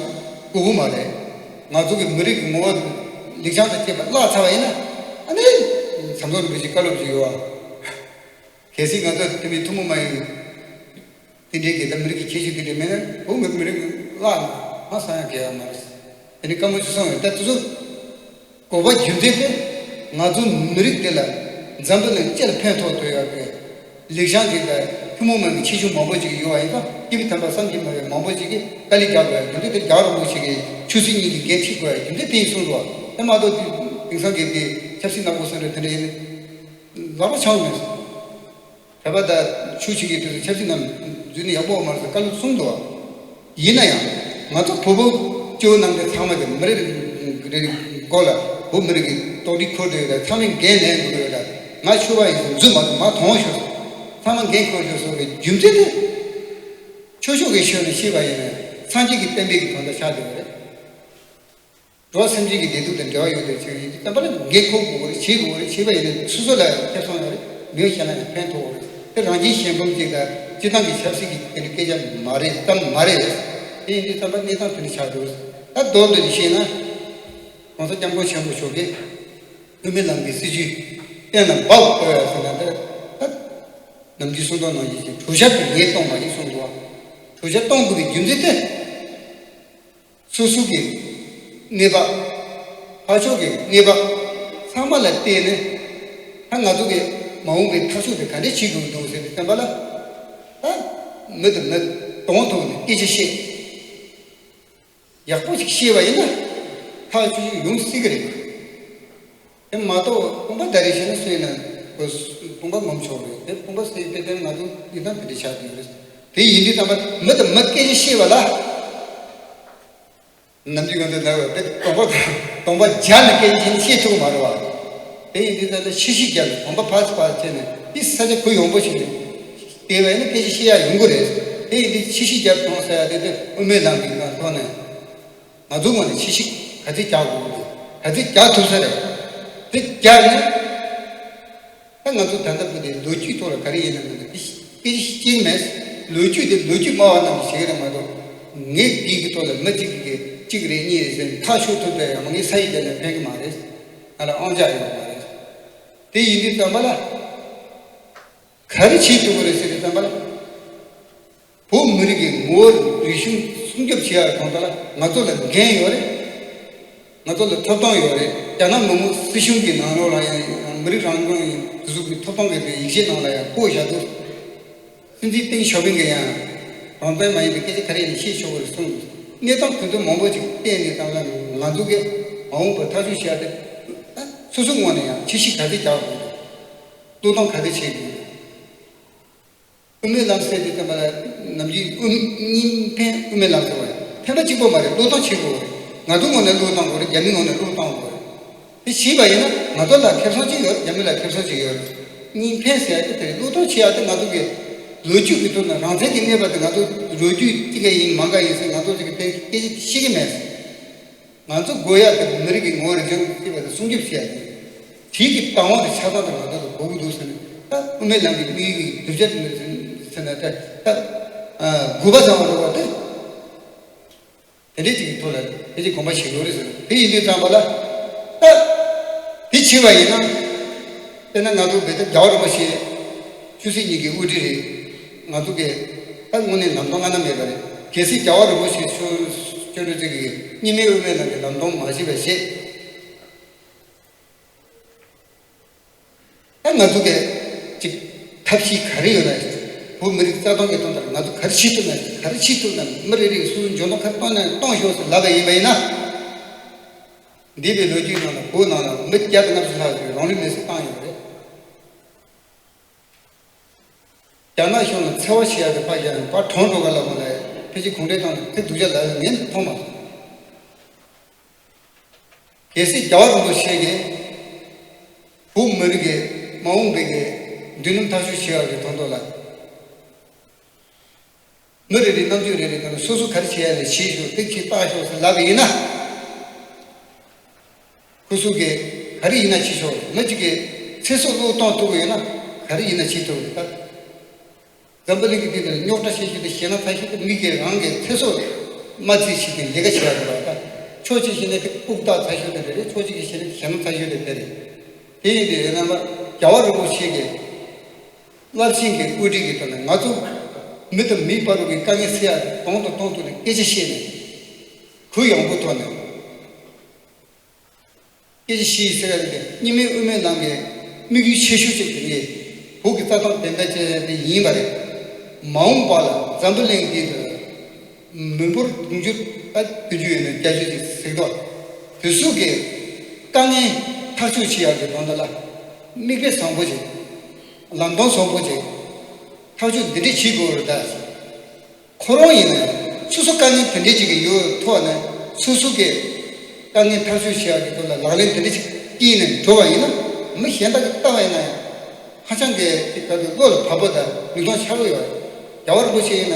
དགོས་ཀྱི་མ་རེད། ང་ཚོ་གི་མི་རིགས་ཀྱི་ངོ་བོ་ལེགས་བྱང་དང་བཅས་པ་བརླག་ཚར་བ་ཡིན་ན་ཨ་ནི་ཟམ་གདོང་རིན་པོ་ཆེའི་བཀའ་སློབ་ཅིག་ཡོད་ཨ། གལ་སྲིད་ང་ཚོ་དེ་མིན་ཐུན་མོང་མ་ཡིན་དེ་འདྲའི་གི་ད་མི་རིགས་ཀྱི་ཁྱད་ཆོས་དེ་འདྲ་མེད་ན་བོད་མི་མི་རིགས་བརླག་ན་ཧང་སང་ཡང་གལ་ཡོད་མ་རེད། དེ་ནི་བཀའ་མོལ་ཅིག་སོང་ཡོད་ད་དེ་ཚོ་དགོས་པ་རྒྱུ་མཚན་དེ་ང་ཚོ་མི་རིགས་དེ་ལ་འཛམ་བུ་གླིང་སྤྱི་ལ་ཕན་ཐོགས་ཐུབ་ཡག་གི་ལེགས་བྱང་དེ་ལ་ཐུན་མོང་མ་ཡིན་པའི་ཁྱད་ཆོས་མང་པོ་ཅིག་ཡོད་པ་ཡིན་ཙང་སྐྱེས་བུ་དམ་པ་བསམ་གྱིས་མི་ཁྱབ་པ་མང་པོ་ཅིག་གིས་དཀའ་ལས་རྒྱག་དགོས་ཡག་རྒྱུ་མཚན་དེ་རྒྱལ་བ་རིན་པོ་ཆེ་གི་ཆོས་སྲིད་གཉིས་ཀྱི་འགན་འཁྲི་དགོས་ཡག་རྒྱུ་མཚན་དེ་ཡིན་གསུངས་འདུག་དེ་མ་གཏོགས་དེང་སང་གི་དེ་ཆབ་སྲིད་ནག་པོ་སེ་འདྲ་དེ་འདྲ་ཡིན་ལག་པ་འཆང་མེད་སོང་། གྲྭ་པ་དང་ཆོས་བྱེད་མཁན་དེ་ཚོ་ཆབ་སྲིད་ནང་འཛུལ་ན་ཡག་པོ་མ་རེད་ཟེར་བཀའ་སློབ་གསུངས་འདུག་ཡིན་ན་ཡང་ང་ཚོ་བོད་པ་སྐྱོ་བོ་ནང་གི་ཚང་མ་གི་མི་རིགས་རེ་རེ་མགོ་ལ་བོད་མི་རིགས་ཀྱི་དོགས་འདྲི་འཁུར་འདོད་ཡོད་ད། ཚང་མས་འགན་ལེན་དགོས་ཡོད་ད། ང་ཆོས་པ་ཡིན་ཟེར་འཛུལ་མ་ཐུབ་མ་ཐོངས་ཤོག་ཚང་མ་འགན་འཁུར་ཤོག་གསུངས་པའི་རྒྱུ་མཚན་དེ། ཆོས་ཕྱོགས་ཀྱི་ཕྱོགས་ནས་བཤད་པ་ཡིན་ན་སངས་རྒྱས་ཀྱི་བསྟན་པའི་གི་དོན་དག་ཆགས་བསྡད་པ་རེད། འགྲོ་བ་སེམས་ཅན་གྱི་བདེ་སྡུག་དང་འབྲེལ་བ་ཡོད་པའི་ཆོས་ཡིན་དུས་བསྟན་པ་ལ་འགན་འཁུར་དགོས་པ་རེད། བྱེད་དགོས་པ་རེད། བྱེད་པ་ཡིན་ན་སོ་སོ་ལ་ཁེ་བཟང་ཡོད་རེད། མི་གཞན་ལ་ཡང་ཕན་ཐོགས་པ་རེད། དེ་རང་གཅེས་གཞན་ཕམ་ཅིག་དང་སྤྱི་བཏང་གི་ཆབ་སྲིད་ཀྱི་དེ་འདྲའི་སྐད་ཆ་མ་རེད་ཙམ་མ་རེད། དེ་ཡིན་དུས་བསྟན་པ་གནས་སྟངས་དེ་འདྲ་ཆགས་འདུག་ད་མདོར་བསྡུས་ནས་བཤད་ན། ༸གོང་ས་༸སྐྱབས་མགོན་ཆེན་པོ་མཆོག་གིས་བོད་མིའི་ལམ་གྱི་སྲིད་བྱུས་གཏན་ལ་འབེབས་དགོས་ཡ་ཟེར་ན་འདི་ད་ནམ་རྒྱུན་གསུང་དོན་ནང་བཞིན་གྲོས་འཆར་དེ་ངས་གཏོང་བ་ཡིན་གསུངས་འདུག་གྲོས་འཆར་གཏོང་དགོས་པའི་རྒྱུ་མཚན་དེ། སོ་སོ་གི་གནས་བབ། ཕར་ཕྱོགས་ཀྱི་གནས་བབ་ཚང་མ་ལ་བལྟས་ནས་ད་ང་ཚོ་གི་མ་འོངས་པའི་ཐག་གཅོད་དེ་ག་འདྲས་བྱེད་དགོས་འདུག་ཟེར་ བསྟན་པ་ལ། ད་མི་དང་མི་གདོང་ཐུག་ནས་སྐད་ཆ་བཤད། ཡག་པོ་ཞིག་བཤད་པ་ཡིན་ན་ཐག་ཆོད་ཡོང་སྲིད་ཀྱི་རེད། དེ་མ་གཏོགས་དཔུང་པ་ད་རེས་བཤད་ན་སུ་ཡིན་ན་དཔུང་པ་ངོམ་ཆོག་རེད། དེ་དཔུང་པ་སེལ་དེ་དེ་ང་ཚོ་འདི་དང་དེ་འདྲ་ཆགས་ཀྱི་ཡོད་རེད། དེ་ཡིན་དུས་ཙམ་པ་མི་དང་མི་སྐད་ཆ་བཤད་པ་ལ། ནམ་རྒྱུན་ང་ཚོ་ནར་བ་དེ་གདོང་པ་གདོང་པ་སྦྱར་ནས་སྐད་ཆ་བཤད་ཐུབ་མ་རེད་བ། དེ་ཡིན་དུས་ད་ལྟ་ཕྱི་བཤིག་རྒྱབ་ནས་གདོང་པ་ཕར་ཕར་བྱས་ནས་འདི་ས་ཆ་གུ་ཡངས་པོ་ཞིག་ནས་བལྟས་པ་ཡིན་ན་སྐད་ཆ་བཤད་ཡ་ཡོང་གི་རེད། དེ་ཡིན་དུས་ཕྱི་བཤིག་རྒྱབ་གཏོང་ས་ཡ་དེ་དེ་དབུ་མའི་ལམ་གྱི་ངང་ཐོག་ནས་ང་ཚོ་ངོས་ནས་ཕྱི་བཤིག་ག་ཚོད་རྒྱག་དགོས་ཀྱི་འདུག་ག་ཚོད་རྒྱག་ཐུབ་ས་རེད། དེ་རྒྱག་ནས། ད་ང་ཚོ་ད་ལྟ་བུ་དེ་ལོ་རྒྱུས་ཐོག་ལ་ག་རེ་ཡིན་ན་མིན་ན་དེ་སྐད་ཆ་གཅིག་མེད། ལོ་རྒྱུས་དེ་ལོ་རྒྱུས་སྨྲ་བ་རྣམས་ཀྱིས་བྱེད་ཀྱི་རེད་མ་གཏོགས། ངས་དེའི་གི་ཐོག་ལ་མི་གཅིག་གིས་གཅིག་རེད་གཉིས་རེད་ཟེར་ནས་ཐག་ཆོད་ཐུབ་པའི་ཡང་ངའི་ས་ཡིག་དེ་ལ་ཕན་གི་མ་རེད། ང་ལ་དབང་ཆ་ཡོད་མ་རེད། དེ་ཡིན་དུས་ཙམ་པ་ལ་ག་རེ་བྱེད་ཐུབ་ཀྱི་རེད་ཟེར་དུས་ཙམ་པ་ལ། བོད་མི་རིགས་ཀྱི་ངོ་བོ་རིག་གཞུང་སྲུང་སྐྱོབ་བྱེད་ཡག་གང་ལྟར་ང་ཚོ་ལ་འགན་ཡོད་རེད། ང་ཚོ་ལ་ཐོབ་ཐང་ཡོད་རེད། རྒྱ་ནག་མི་དམངས་སྲིད་གཞུང་གི་ནང་ལོགས་ལ་ཡང་མི་རིགས་རང་སྐྱོང་ཡིན་དེ་ཚོ་གི་ཐོབ་ཐང་གི་ཡིག་ཆའི་ནང་ལ་ཡང་བཀོད་བཞག་འདུག་སྲིད་འཛིན་ཏེང་ཞའོ་ཕིང་གིས་ཡང་རང་བཙན་མ་ཡིན་པའི་སྐད་ཆ་ག་རེ་ཡིན་བཤད་ཆོག་གི་རེད་གསུངས་འདུག་གནས་སྟངས་དེ་ཚོ་མང་པོ་ཅིག་བལྟས་ནས་བཏང་ན་ང་ཚོ་གི་མ་འོངས་པར་ཐག་གཅོད་བྱེད་ཡག་དེ་སོ་སོའི་ངོས་ནས་ཡང་ཕྱི་བཤིག་ག་ཚོད་རྒྱག་དགོས་འདུག་བློས་གཏོང་ག་ཚོད་བྱེད་དགོས་འདུག་དབུ་མའི་ལམ་ཟེར་དུས་ཙམ་པ་ལ་ནམ་རྒྱུན་དབུ་གཉིས་ཕན་དབུ་མའི་ལམ་ཟེར་བ་ཕན་པ་གཅིག་པོ་མ་རེད། བློས་གཏོང་བྱེད་དགོས་རེད། ང་ཚོ་ངོས་ནས་བློས་གཏོང་དགོས་རེད། རྒྱ་མིའི་ངོས་ནས་བློས་གཏོང་དགོས་རེད། དེ་བྱས་པ་ཡིན་ན་ང་ཚོ་ལ་ཁེ་བཟང་གཅིག་ཡོད། རྒྱ་མི་ལ་ཁེ་བཟང་གཅིག་ཡོད། གཉིས་ཕན་ཟེར་ཡ་དེ་དེ་རེད། བློས་གཏོང་བྱེད་ཡ་དེ་ང་ཚོ་གི་ལོ་རྒྱུས་ཀྱི་ཐོག་ནས་རང་བཙན་གྱི་གནས་བབ་དེ་ང་ཚོ་ལོ་རྒྱུས་གཅིག་ག་ཡིན་མང་ག་ཡིན་ཟེར་ང་ཚོ་ཅིག་གི་ཕན་སྐད་ཆ་ཤེས་ཀྱི་མེད། ང་ཚོ་དགོས་ཡ་དེ་མི་རིགས་ཀྱི་ངོ་བོ་རིག་གཞུང་སྐྱེས་པ་དེ་སྲུང་སྐྱོབ་བྱེད་ཡ་དེ། དེའི་གི་བདག་དབང་དེ་ཆ་ཚང་དེ་ང་ཚོ་ལ་དགོས་ཀྱི་འདུག་ཟེར་ནས་ད་དབུ་མའི་ལམ་གྱི་དམིགས་ཡུལ་གྱི་གདུལ་བྱ་དེ་ཟེར་ན་ད་ད་དགོས་པ་བཟང་བ་རེད་བ་དེ། དེ་འདྲའི་ཅིག་གི་ཐོག་ལ་དེ་ཅིག་དགོངས་པ་བཞེས་དགོས་རེད་ཟེར། དེ་ཡིན་དུས་ཙམ་པ་ལ་ད་དེ་བྱས་པ་ཡིན་ན་དཔེར་ན་ང་ཚོ་བོད་དེ་རྒྱལ་བ་རིན་པོ་ཆེ་ཆོས་སྲིད་གཉིས་ཀྱི་དབུ་ཁྲིད་རེད། ང་ཚོ་གི་ད་དངོས་གནས་ལམ་སྟོན་སྔ་ན་མེད་པ་རེད། གལ་སྲིད་རྒྱལ་བ་རིན་པོ་ཆེ་མཆོག་སྐྱབས་མགོན་ཆེན་པོ་གཉིས་མེད་དབུ་མའི་ལམ་གྱི་ལམ་སྟོན་མ་བྱས་པ་བྱས། ད་ང་ཚོ་གི་ཅིག་ཐབས་ཤེས་ག་རེ་ཡོད་ན། བོད་མི་རིགས་རྩ་དོན་གྱི་དོན་དག་ང་ཚོ་ག་རེ་བྱེད་ཐུབ་ན། ག་རེ་བྱེད་ཐུབ་ན། མི་རེ་རེས་སོ་སོའི་འཇོན་ཐང་ག་རེ་གཏོང་ན་གཏོང་ཤོག་ཟེར་ལབ་པ་ཡིན་པ་ཡིན་ན། འདས་པའི་ལོ་རྒྱུས་ནང་ལ་བོད་ནང་ལ་མི་བརྒྱ་དང་ལྔ་བཅུ་ལྷག་ཅིག་རང་ལུས་མེར་སྲེག་བཏང་ཡོད་རེད། རྒྱ་ནག་གཞུང་ལ་འཚེ་བ་བྱེད་ཡག་གི་ཕར་བཞག་ནས་ཕར་གྲོངས་འགྲོ་ག་ལ་མ་ལ་ཕལ་ཆེར་གུང་ཁྲན་ཏང་ལ་དེ་སྡུག་ཅག་ལབ་ཡོད་ངས་མཐོང་མ་སོང་། གལ་སྲིད་རྒྱལ་བ་རིན་པོ་ཆེ་གིས་བོད་མི་རིགས་ཀྱི་མ་འོངས་པའི་གི་མདུན་ལམ་ཐག་གཅོད་བྱེད་ཡག་གི་དོན་དག་ལ། མི་རེ་རེའི་རྣམ་དཔྱོད་རེ་རེ་དང་སོ་སོ་ག་རེ་བྱེད་ཡ་ལས་བྱེད་ཤོག་སྟེགས་ཤིག་བཏགས་ཤོག་ཟེར་ལབ་པ་ཡིན་ན། ཁོ་ཚོ་གིས་ག་རེ་ཡིན་ན་བྱེད་ཆོག་མི་གཅིག་གིས་ཚེ་སྲོག་བློས་གཏོང་ཐུབ་ཀྱི་ཡོད་ན་ག་རེ་ཡིན་ན་བྱེད་ཐུབ་ཀྱི་རེད་ད། འཛམ་བུ་གླིང་གི་སྟེང་དུ་རྙོག་དྲ་ཆེ་ཤོས་དེ་ཞེད་སྣང་ཚ་ཤོས་དེ་མི་གིས་རང་གི་ཚེ་སྲོག་མ་བརྩིས་བྱས་ཏེ་ལས་ཀ་བྱེད་ཡ་རེད་པ་ད། ཕྱོགས་གཅིག་བྱས་ན་དེ་ལྐུགས་རྟགས་ཚ་ཤོས་དེ་རེད། ཕྱོགས་གཅིག་གིས་བྱས་ན་ཞེད་སྣང་ཚ་ཤོས་དེ་དེ་རེད། དེ་ཡིན་དུས་ཡིན་ན་མ་རྒྱལ་བ་རིན་པོ་ཆེ་གིས། རླབས་ཆེན་གྱི་དབུ་ཁྲིད་ཀྱི་ཐོག་ནས་ང་ཚོ་མི་དང་མིའི་བར་དུ་གི་དཀའ་ངལ་སེལ་ཡག་གདོང་དང་གདོང་ཐུག་ནས་སྐད་ཆ་བཤད་ནས། གུ་ཡངས་པོའི་ཐོག་ནས་སྐད་ཆ་བཤད་ཟེར་ཡག་དེ་གཉིས་སྨན་དབུ་མའི་ལམ་གྱི་དམིགས་ཡུལ་ཆེ་ཤོས་གཅིག་དེ་ངས་བོད་ཀྱི་རྩ་དོན་བདེན་མཐའ་གཅོད་ཡག་དེ་ཡིན་པ་རེད། མ་འོངས་པ་ལ་འཛམ་བུ་གླིང་འདི་དུ་མི་འབོར་དུང་ཕྱུར་ད་བདུན་ཅུ་ཡོད་ན་བརྒྱད་ཅུ་ཅིག་ཟིན་ཐོག་དེ་ཚོ་གི་དཀའ་ངལ་ཐག་གཅོད་བྱེད་ཡག་གི་དོན་དག་ལ་མིག་དཔེ་བཟང་པོ་ཅིག་ལམ་སྟོན་བཟང་པོ་ཅིག་ཐག་གཅོད་འདི་འདྲ་བྱེད་དགོས་རེད་ད། ཁོ་རང་ཡིན་ན་སོ་སོ་དཀའ་ངལ་དེ་འདྲ་ཅིག་གི་ཡོད་ཐོག་ནས་སོ་སོ་གི་དཀའ་ངལ་ཐག་གཅོད་བྱེད་ཡག་གི་སྐོར་ལ་ལག་ལེན་དེ་འདྲ་ཅིག་བསྐྱིས་ནས་འགྲོ་བ་ཡིན་ན། མི་གཞན་དག་གིས་ལྟ་བ་ཡིན་ན་ཡང་ཧ་ཅང་གི་ཅིག་ག་དུས་བློ་ལ་བབ་པོ་དང་ནུས་སྟོབས་ཆགས་ཀྱི་ཡོད། རྒྱལ་བ་རིན་པོ་ཆེ་ཡིན་ན་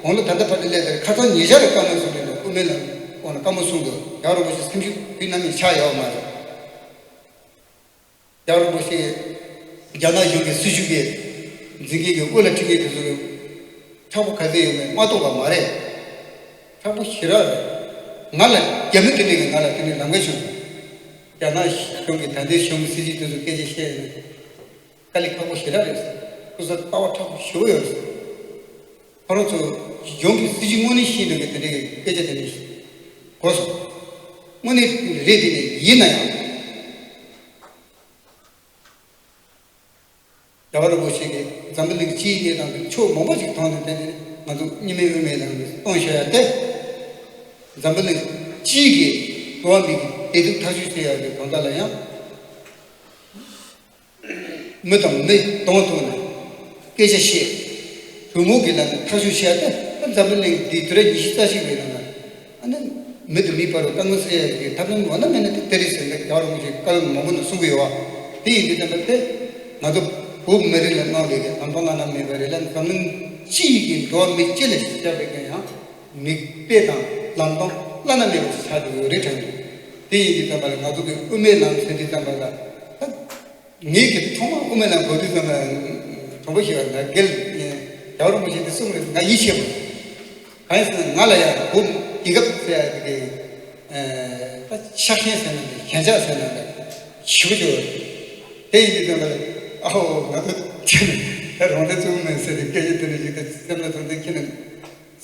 དགུང་ལོ་ད་ལྟ་བར་དུ་སླེབས་དེར་ཁ་སང་ཉེ་ཆར་རེ་བཀའ་མོལ་གསུང་དུས་ལ་དབུ་མའི་ལམ་འོག་ན་བཀའ་མོལ་གསུང་དུས་རྒྱལ་བ་རིན་པོ་ཆེ་སེམས་ཤུགས་དུས་ནམ་ཡང་ཆག་ཡོད་མ་རེད། རྒྱལ་བ་རིན་པོ་ཆེ་རྒྱ་ནག་གཞུང་གི་སྲིད་བྱུས་ཀྱི་འཛིན་མཁན་གྱི་དབུ་ལ་ཁྲིད་མཁན་དེ་ཚོ་གི་མཁྲེགས་པོ་ག་ཚོད་ཡོད་མེད་མ་རྟོགས་པ་མ་རེད། མཁྲེགས་པོ་ཞེ་དྲག་རེད། ང་ལ་རྒྱ་མི་དེ་འདྲས་ཀྱིས་ང་ལ་དེ་འདྲས་ལམ་ཁ་ཞུ་སོང་། རྒྱ་ནག་གཞུང་གི་ད་ལྟའི་གཞུང་གི་སྲིད་བྱུས་དེ་ཚོ་སྐད་ཆ་བཤད་ནས་དཀའ་ལས་ཁག་པོ་ཞེ་དྲག་རེད། སྐུ་ཚབ་ལྟ་བ་མཁྲེགས་པོ་ཞེ་པོ་ཡོད་རེད། ཁོ་རང་ཚོ་གཞུང་གི་སྲིད་བྱུས་དངོས་གནས་ཤེས་འདུག་གི་དེ་འདྲས་སྐད་ཆ་དེ་འདྲས་གོ་སོང་། དངོས་གནས་རེད་དེ་ནས་ཡིན་ན་ཡང་། རྒྱལ་བ་རིན་པོ་ཆེ་གིས་ འཛམ་བུ་གླིང་སྤྱིའི་གནས་སྟངས་དེ་ཕྱོགས་མང་པོ་ཞིག་མཐོང་ནས། དེ་ནི་ང་ཚོ་གཉིས་སྨན་དབུ་མའི་ལམ་གྱི་སྟོང་ཤོར་ཡ་དེ། འཛམ་བུ་གླིང་སྤྱིའི་གི་འགྲོ་བ་མི་གི་བདེ་སྡུག་ཐག་གཅོད་བྱེད་ཡ་གི་དོན་དག་ལ་ཡང་། མི་དང་མི་གདོང་ཐུག་ནས་སྐད་ཆ་བཤད། གྲོས་མོལ་གྱི་ལམ་ནས་ཐག་གཅོད་བྱས་ཏེ། ད་འཛམ་བུ་གླིང་འདི་དུས་རབས་ཉི་ཤུ་རྩ་གཅིག་པའི་ནང་ལ། ཨ་ནི་མི་དང་མིའི་བར་དུ་དཀའ་ངལ་སེལ་ཡ་གི་ཐབས་ལམ་འོ་ན་མེད་ན་དེ་དེ་རེད་ཟེར་ནས། རྒྱལ་བ་རིན་པོ་ཆེས་བཀའ་སློབ་མང་པོ་ནང་གསུང་གི་ཡོད་པ། དེ་ཡིན་དུས་ཙམ་པ་དེ་ང་ཚོ་བོད་མི་རིགས་ལ་གནང་བའི་གི་ལམ་སྟོན་བླ་ན་མེད་པ་རེད་ལ། འཛམ་གླིང་སྤྱི་ཡི་གི་འགྲོ་བ་མི་སྤྱི་ལ་བཤད་པའི་གི་ཡང་མིག་དཔེ་དང་ལམ་སྟོན་བླ་ན་མེད་པ་ཆགས་འགྲོ་ཡོད་རེད་དྲན་འདུག་དེ་ཡིན་དུས་ཙམ་པ་ལ་ང་ཚོ་གི་དབུ་མའི་ལམ་ཟེར་དུས་ཙམ་པ་ལ། ད་ངེད་ཀྱི་ཐོག་མ་དབུ་མའི་ལམ་གོ་དུས་ཙམ་པ་ལ་དྲང་པོ་ཞིག་ལ་ང་རྒན་རྒྱལ་བ་རིན་པོ་ཆེ་དེ་གསུངས་རེད། ང་ཡིད་ཆེས་པ། གང་ཡིན་ཟེར་ན་ང་ལ་ཡང་བོད་རྒྱལ་ཁབ་ཟེར་ཡ་དེ་གི་ད་ཆགས་ཞེན་ཟེར་ན་འདྲ། ཞེན་ཆགས་ཟེར་ན་འདྲ་ཞེ་པོ་ཅིག་ཡོད། དེ་ཡིན་དུས་ཙམ་པ་ལ་ཨ་ཧོ་ང་ཚོ་ཁྱེད་ད་རང་བཙན་བཙུན་མོ་མིན་ཟེར་ཏེ་སྐད་ཆ་དེ་འདྲ་ཞིག་ད་སེམས་ལ་དོན་དེ་ཁྱེད་ནས།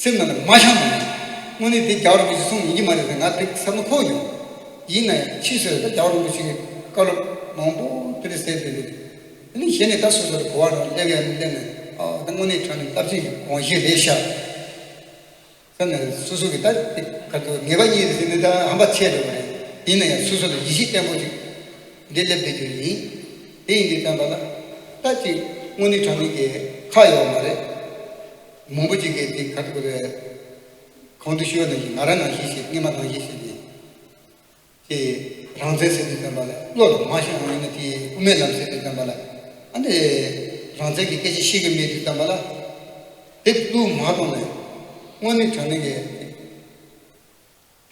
སེམས་ནང་ལ་མ་བཤམས་པ་ཡིན། དངོས་གནས་དེ་རྒྱལ་བ་རིན་པོ་ཆེས་གསུངས་ཡིན་གྱི་མ་རེད་ཟེར་ང་དེ་བསམ་བློ་འཁོར་མྱོང་། ཡིན་ན་ཡང་ཕྱིས་སུ་ད་རྒྱལ་བ་རིན་པོ་ཆེ་གི་བཀའ་སློབ་མང་པོ་དེ་འདྲ་ཟེར་བསྡད་འདུག་དེ་ནས་གཞི་ནས་ད་སོ་སོ་ལ་གོ་བ་རང་སླེབས་ཡ་ནས་སླེབས་ནས། ཨ་ད་དངོས་གནས་དྲང་གནས་རླབས་ཆེན་གྱི་དགོངས་གཞི་རེད་ཤག་ཟེར་ནས། སོ་སོ་གི་ད་དེ་ག་ཚོད་ངེས་པ་རྙེད་རེད་ཟེར་ནས་ད་ཧམ་པ་ཆེ་འགྲོ་བ་རེད། ཡིན་ན་ཡང་སོ་སོ་ལ་ཡིད་ཆེས་བརྟན་པོ་ཅིག་འདི་སླེབས་བསྡད་རྒྱུ་ཡིན། དེ་ཡིན་དུས་ཙམ་པ་ལ་ད་ཅིག་དངོས་གནས་དྲང་གནས་ཀྱི་ཁག་ཡོད་མ་རེད། མང་པོ་ཅིག་གིས་དེ་ག་ཚོད་རེད། གོང་དུ་ཞུས་པ་ནང་བཞིན། ང་རང་ནང་བཞིན་བྱས། སྔོན་མ་ནང་བཞིན་བྱས་ཏེ། དེ་རང་བཙན་ཟེར་དུས་ཙམ་པ་ལ་བློ་ལ་མ་ཤར་བ་ཡིན་ན། དེ་དབུ་མའི་ལམ་ཟེར་དུས་ཙམ་པ་ལ་ཨ་ནི་རང་བཙན་གྱི་སྐད་ཆ་བཤད་ཀྱི་མེད་དུས་ཙམ་པ་ལ། དེ་བློ་མ་གཏོང་ནས་དངོས་གནས་དྲང་གནས་ཀྱི་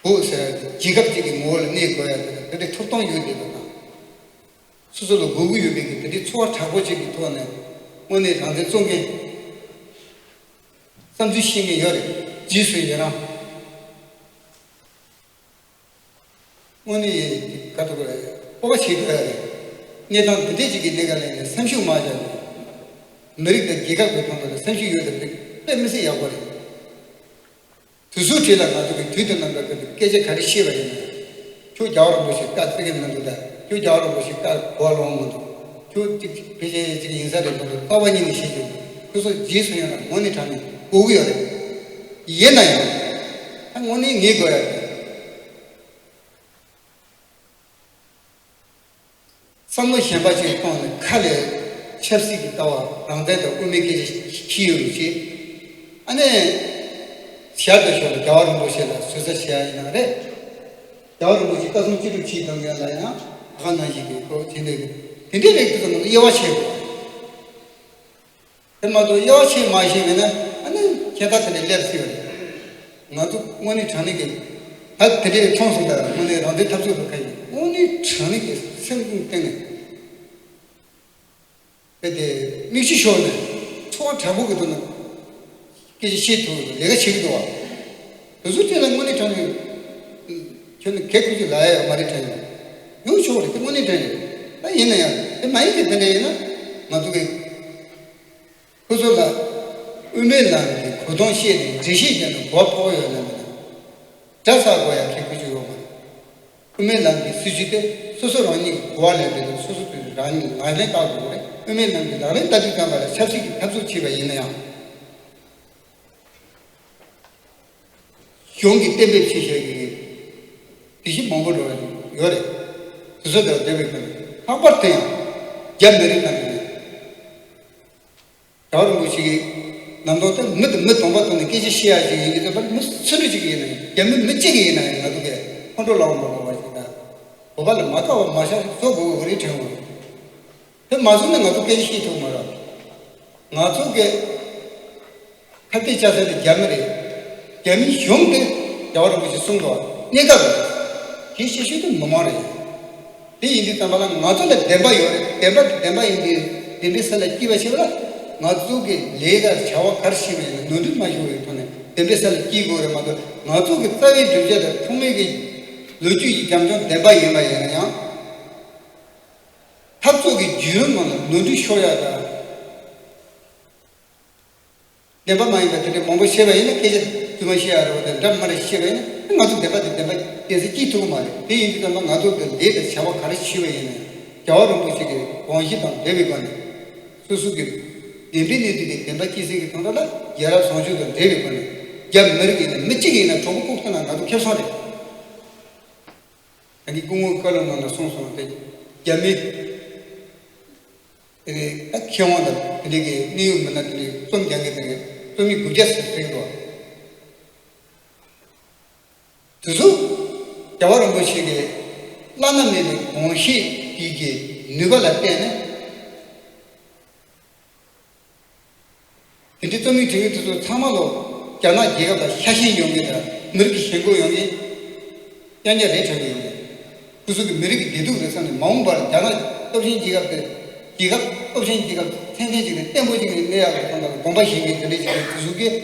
བོད་ཟེར་ཡ་དེ་རྒྱལ་ཁབ་ཅིག་གི་ངོ་བོ་ལ་གནས་དགོས་ཡ་དེ་དེ་འདྲའི་ཐོབ་ཐང་ཡོད་བསྡད་པ་དང་། སོ་སོ་ལ་དགོས་ཀྱི་ཡོད་པའི་གི་དེ་འདྲའི་ཚོར་བ་དྲག་པོ་ཅིག་གི་ཐོག་ནས་དངོས་གནས་རང་བཙན་བཙོང་མཁན། བསམ་ཚུལ་བཤད་མཁན་ཡོད་རེད། རྗེས་སུ་ཡི་རང་། དངོས་གནས་ག་ཐུག་རེད། སྤོབས་པ་བྱེད་དགོས་ཡ་རེད། གནས་སྟངས་འདི་འདྲས་ཅིག་གི་གནས་སྐབས་ལ་ཡིན་ན་སེམས་ཤུགས་མ་བཞག་ནས། མི་རིགས་དང་རྒྱལ་ཁབ་ཀྱི་དོན་དུ་ལ་སེམས་ཤུགས་ཡོད་དམ་དེ་དཔེ་མི་སྲིད་ཡག་པོ་རེད། དུས་ཚོད་ཁྲིད་ལ་ང་ཚོ་གི་དུས་དང་རྣམ་པ་ཀུན་ཏུ་སྐད་ཆ་ག་རེ་བཤད་པ་ཡིན་ན། ཁྱོད་རྒྱལ་བ་རིན་པོ་ཆེ་བཀའ་བརྩི་གི་མི་འདུག་ད་ཁྱོད་རྒྱལ་བ་རིན་པོ་ཆེ་བཀའ་གོ་བ་ལོང་མི་འདུག་ཁྱོད་ཅིག་ཕལ་ཆེར་ཅིག་ཡིན་ས་རེད་འདུག་རྟོག་པ་གཉིས་ནས་བཤད་ཀྱི་འདུག་ཁོ་ཚོ་རྗེས་སུ་ཡང་ན་དངོས་གནས་དྲང་གནས་དགོས་ཀྱི་ཡོད་རེད། ཡིན་ན་ཡང་ད་དངོས་གནས་ངེས་དགོས་ཡ་རེད། བསམ་བློ་གཞན་པ་ཅིག་གཏོང་ནས་ཁ་ལས་ཆབ་སྲིད་ཀྱི་ལྟ་བ། རང་བཙན་དང་དབུ་མའི་སྐད་ཆ་ཁྱི་ཡོད་ཅེས། ཨ་ནི་ཞར་དུ་ཞོར་ལ་རྒྱལ་བ་རིན་པོ་ཆེ་ལ་ཟུར་ཟ་བྱེད་ཡ་ཡིན་ན་རེད། རྒྱལ་བ་རིན་པོ་ཆེ་བཀའ་གསུང་ཅི་སྒྲུབ་བྱེད་གཏོང་མཁན་ལ་ཡང་ད་ག་ནང་བཞིན་གྱི་ཁོ་དེ་འདྲ་དེ་འདྲའི་རིགས་དེ་ཚོ་ང་ཚོ་དབྱེ་བ་ཕྱེ་དགོས། དེ་མ་གཏོགས་དབྱེ་བ་ཕྱེ་མ་ཤེས་པས་ན་ཨ་ནི་ཁྱད་པར་དེ་འདྲ་སླེབས་སྲིད་པ་རེད། ང་ཚོ་དངོས་གནས་དྲང་གནས་ཀྱི་ད་དེ་འདྲའི་མཐོང་སོང་། ད་དངོས་གནས་རང་བཙན་འཐབ་རྩོད་པ་ཁ་ཡིན། དངོས་གནས་དྲང་གནས་ཀྱི་སེམས་ཁུངས་གཏིང་ནས་དཔེ་དེ་མིག་ཆུ་ཤོར་ནས་ཚོར་བ་དྲག་པོ་གི་ཐོག་ནས་སྐད་ཆ་བཤད་ཐུབ་ལས་ཀ་བྱེད་ཀྱི་འདུག་བ། དེ་ཚོ་དེ་ལ་དངོས་གནས་དྲང་གནས་ཁྱོད་ནི་གེ་ཁུ་ཅིག་ལ་ཡ་ཡོད་མ་རེད་དྲན་ཡོད། ཡོང་ཆོག་རེད། དེ་དངོས་གནས་དྲན་ཡོད། ད་ཡིན་ན་ཡང་དེ་མ་ཡིན་གྱི་དེ་འདྲ་ཡིན་ན་ང་ཚོ་གི་ཁོ་ཚོ་ལ་དབུ་མའི་ལམ་གྱི་གོ་དོན་བཤད་ནས་འགྲེལ་བཤད་བརྒྱབ་ནས་མགོ་ཕོག་ཡོད་ན་མིན་ན། གྲྭ་ས་དགོས་ཡ་ཁེ་ཁུ་ཅིག་ཡོད་མ་རེད། དབུ་མའི་ལམ་གྱི་སྲིད་བྱུས་དེ་སོ་སོ་རང་ཉིད་ཀྱི་གོ་བ་ལེན་པའི་དུས་སོ་སོ་དུས་རང་ཉིད་ལག་ལེན་བསྟར་དགོས་རེད། དབུ་མའི་ལམ་གྱི་ལག་ལེན་བསྟར་དུས་ཙམ་པ་ལ་ཆབ་སྲིད་ཀྱི་འཐབ་རྩོད་བྱས་པ་ཡིན་ན་ཡང་། གཞུང་གིས་གཏན་འབེབས་བྱས་བཞག་གི་དེ་བཞིན་མང་པོ་འགྲོ་བ་ཡོད་རེད། དེ་ཚོ་དང་འབྲེལ་བའི་ཐོག་ནས་ལྷག་པར་དུ་ཡང་རྒྱ་མི་རིགས་རྣམས་ཀྱིས་རྒྱལ་བ་རིན་པོ་ཆེ་གི་ལམ་སྟོན་དེ་མི་དང་མི་གདོང་པ་གཏུགས་ནས་སྐད་ཆ་བཤད་ཡ་ཞིག་ཡིན་གྱི་ཚོད་པར། མི་སུ་འདྲ་ཞིག་ཡིན་ན་ཡང་། རྒྱ་མི་མི་གཅིག་ཡིན་ན་ཡང་ང་ཚོ་གིས་ཁོང་ཁྲོ་ལངས་མ་དགོས་པ་ཞིག་དང་། བོད་པ་ལ་མ་དགའ་བ་མ་བྱ་ཞིག་བཟོ་དགོས་པ་རེད་དྲན་འོང་། དེ་མ་བཟོས་ན་ང་ཚོ་སྐད་ཆ་བཤད་ཐུབ་མ་རེད། ང་ཚོ་གི་ཁ་གཏད་བཅག་ས་དེ་རྒྱ་མི་རེད། རྒྱ་མིའི་གཞུང་དེ་རྒྱལ་བ་རིན་པོ་ཆེས་གསུངས་པ་གནས་སྐབས་རེད། དེ་བཤད་ཤོས་དེ་མི་མང་རེད། དེ་ཡིན་དུས་ཙམ་པ་ལ་ང་ཚོ་ལ་བདེན་པ་ཡོད་རེད། བདེན་པ་དེ་བདེན་པ་ཡིན་དུས་བདེན་པའི་ས་ལ་སྐྱིད་པ་བྱེད་པ་ལ། ང་ཚོ་གི་ལས་ཀ་བྱ་བ་ག་རེ་བྱེད་པ་ཡིན་ན་ནོར་འཁྲུལ་མ་ཤོར་བའི་ཐོག་ནས་བདེན་པའི་ས་ལ་སྐྱིད་དགོས་རེད་མ་གཏོགས། ང་ཚོ་གི་རྩ་བའི་བསྒྲུབ་བྱ་དང་ཐོག་མའི་གི་ལོ་རྒྱུས་ཀྱི་རྒྱབ་ལྗོངས་བདེན་པ་ཡིན་པ་ཡིན་ན་ཡང་། འཐབ་རྩོད་ཀྱི་བརྒྱུད་རིམ་ནང་ལ་ནོར་འཁྲུལ་ཤོར་ཡ་དང་། བདེན་པ་མ་ཡིན་པ་དེ་འདྲ་མང་པོ་བཤད་པ་ཡིན་ན་སྐད་ཆ་རྫུན་མ་བཤད་ཡ་རེད་བ། དེ་འདྲ་མ་རེད་བཤད་པ་ཡིན་ན་ང་ཚོ་བདེན་པ་དེ་བདེན་པ་གཏན་ས་སྐྱེལ་ཐུབ་ཀྱི་མ་རེད། དེ་ཡིན་དུས་ཙམ་པ་ང་ཚོ་གི་ལས་དང་བྱ་བ་ག་རེ་བྱས་པ་ཡིན་ན་ཡང་རྒྱལ་བ་རིན་པོ་ཆེ་གི་དགོངས་གཞི་དང་འབྲེལ་བའི་སྒོ་ནས་སོ་སོ་གི་ བདེན་པའི་གནས་ཚུལ་དེ་བདེན་པ་སྐྱེ་སྲིད་ཀྱི་དོན་དག་ལ་རྒྱལ་རབས་བཟང་སྤྱོད་དང་འབྲེལ་བའི་སྒོ་ནས། རྒྱ་མི་རིགས་ཡིན་ན་མི་གཅིག་ཡིན་ན་གྲོགས་པོ་ལྐོག་ཐོན་ན་ང་ཚོ་ཁེ་བཟང་རེད། ད་གིན་སྐུ་ངོ་བཀའ་བློན་ནང་ལ་གསུངས་སོང་སྟེ། རྒྱ་མི་དེ་ནས་ད་མཁས་དབང་དང་དེ་འདྲའི་གི་གནད་ཡོད་མི་སྣ་དེ་འདྲའི་རྩོམ་རྒྱག་མཁན་དེ་འདྲའི་རྩོམ་ཡིག་དགུ་བརྒྱ་ཙམ་ཕེབས་འདུག། དེ་ཚོ་རྒྱལ་བ་རིན་པོ་ཆེ་གི་བླ་ན་མེད་པའི་དགོངས་བཞེད་དེ་གི་ནུས་པ་ལ་བརྟེན་ནས། དེ་འདྲའི་རྩོམ་ཡིག་བྲིས་མཁན་དེ་ཚོ་ཚང་མ་ལོ་རྒྱ་ནག་རྒྱལ་ཁབ་ལ་ཤ་ཞེན་ཡོང་མཁན་དང་མི་རིགས་ཀྱི་ཞེན་ཁོག་ཡོང་མཁན་རྐྱང་རྐྱང་རེད་དྲན་གྱི་ཡོད་རེད། སོ་སོ་གི་མི་རིགས་ཀྱི་བདེ་སྡུག་རེད་བསམ་ནས། མ་འོངས་པར་རྒྱ་ནག་སྟོབས་ཆེན་རྒྱལ་ཁབ་དེ་རྒྱལ་ཁབ་སྟོབས་ཆེན་རྒྱལ་ཁབ་ཚན་ཆེན་ཅིག་ནས་བརྟན་པོ་ཅིག་ནས་གནས་ཡག་གི་དོན་དག་ལ་དགོངས་པ་བཞེས་མཁན་དེ་འདྲ་ཅིག་གིས་དེ་ཚོ་གིས་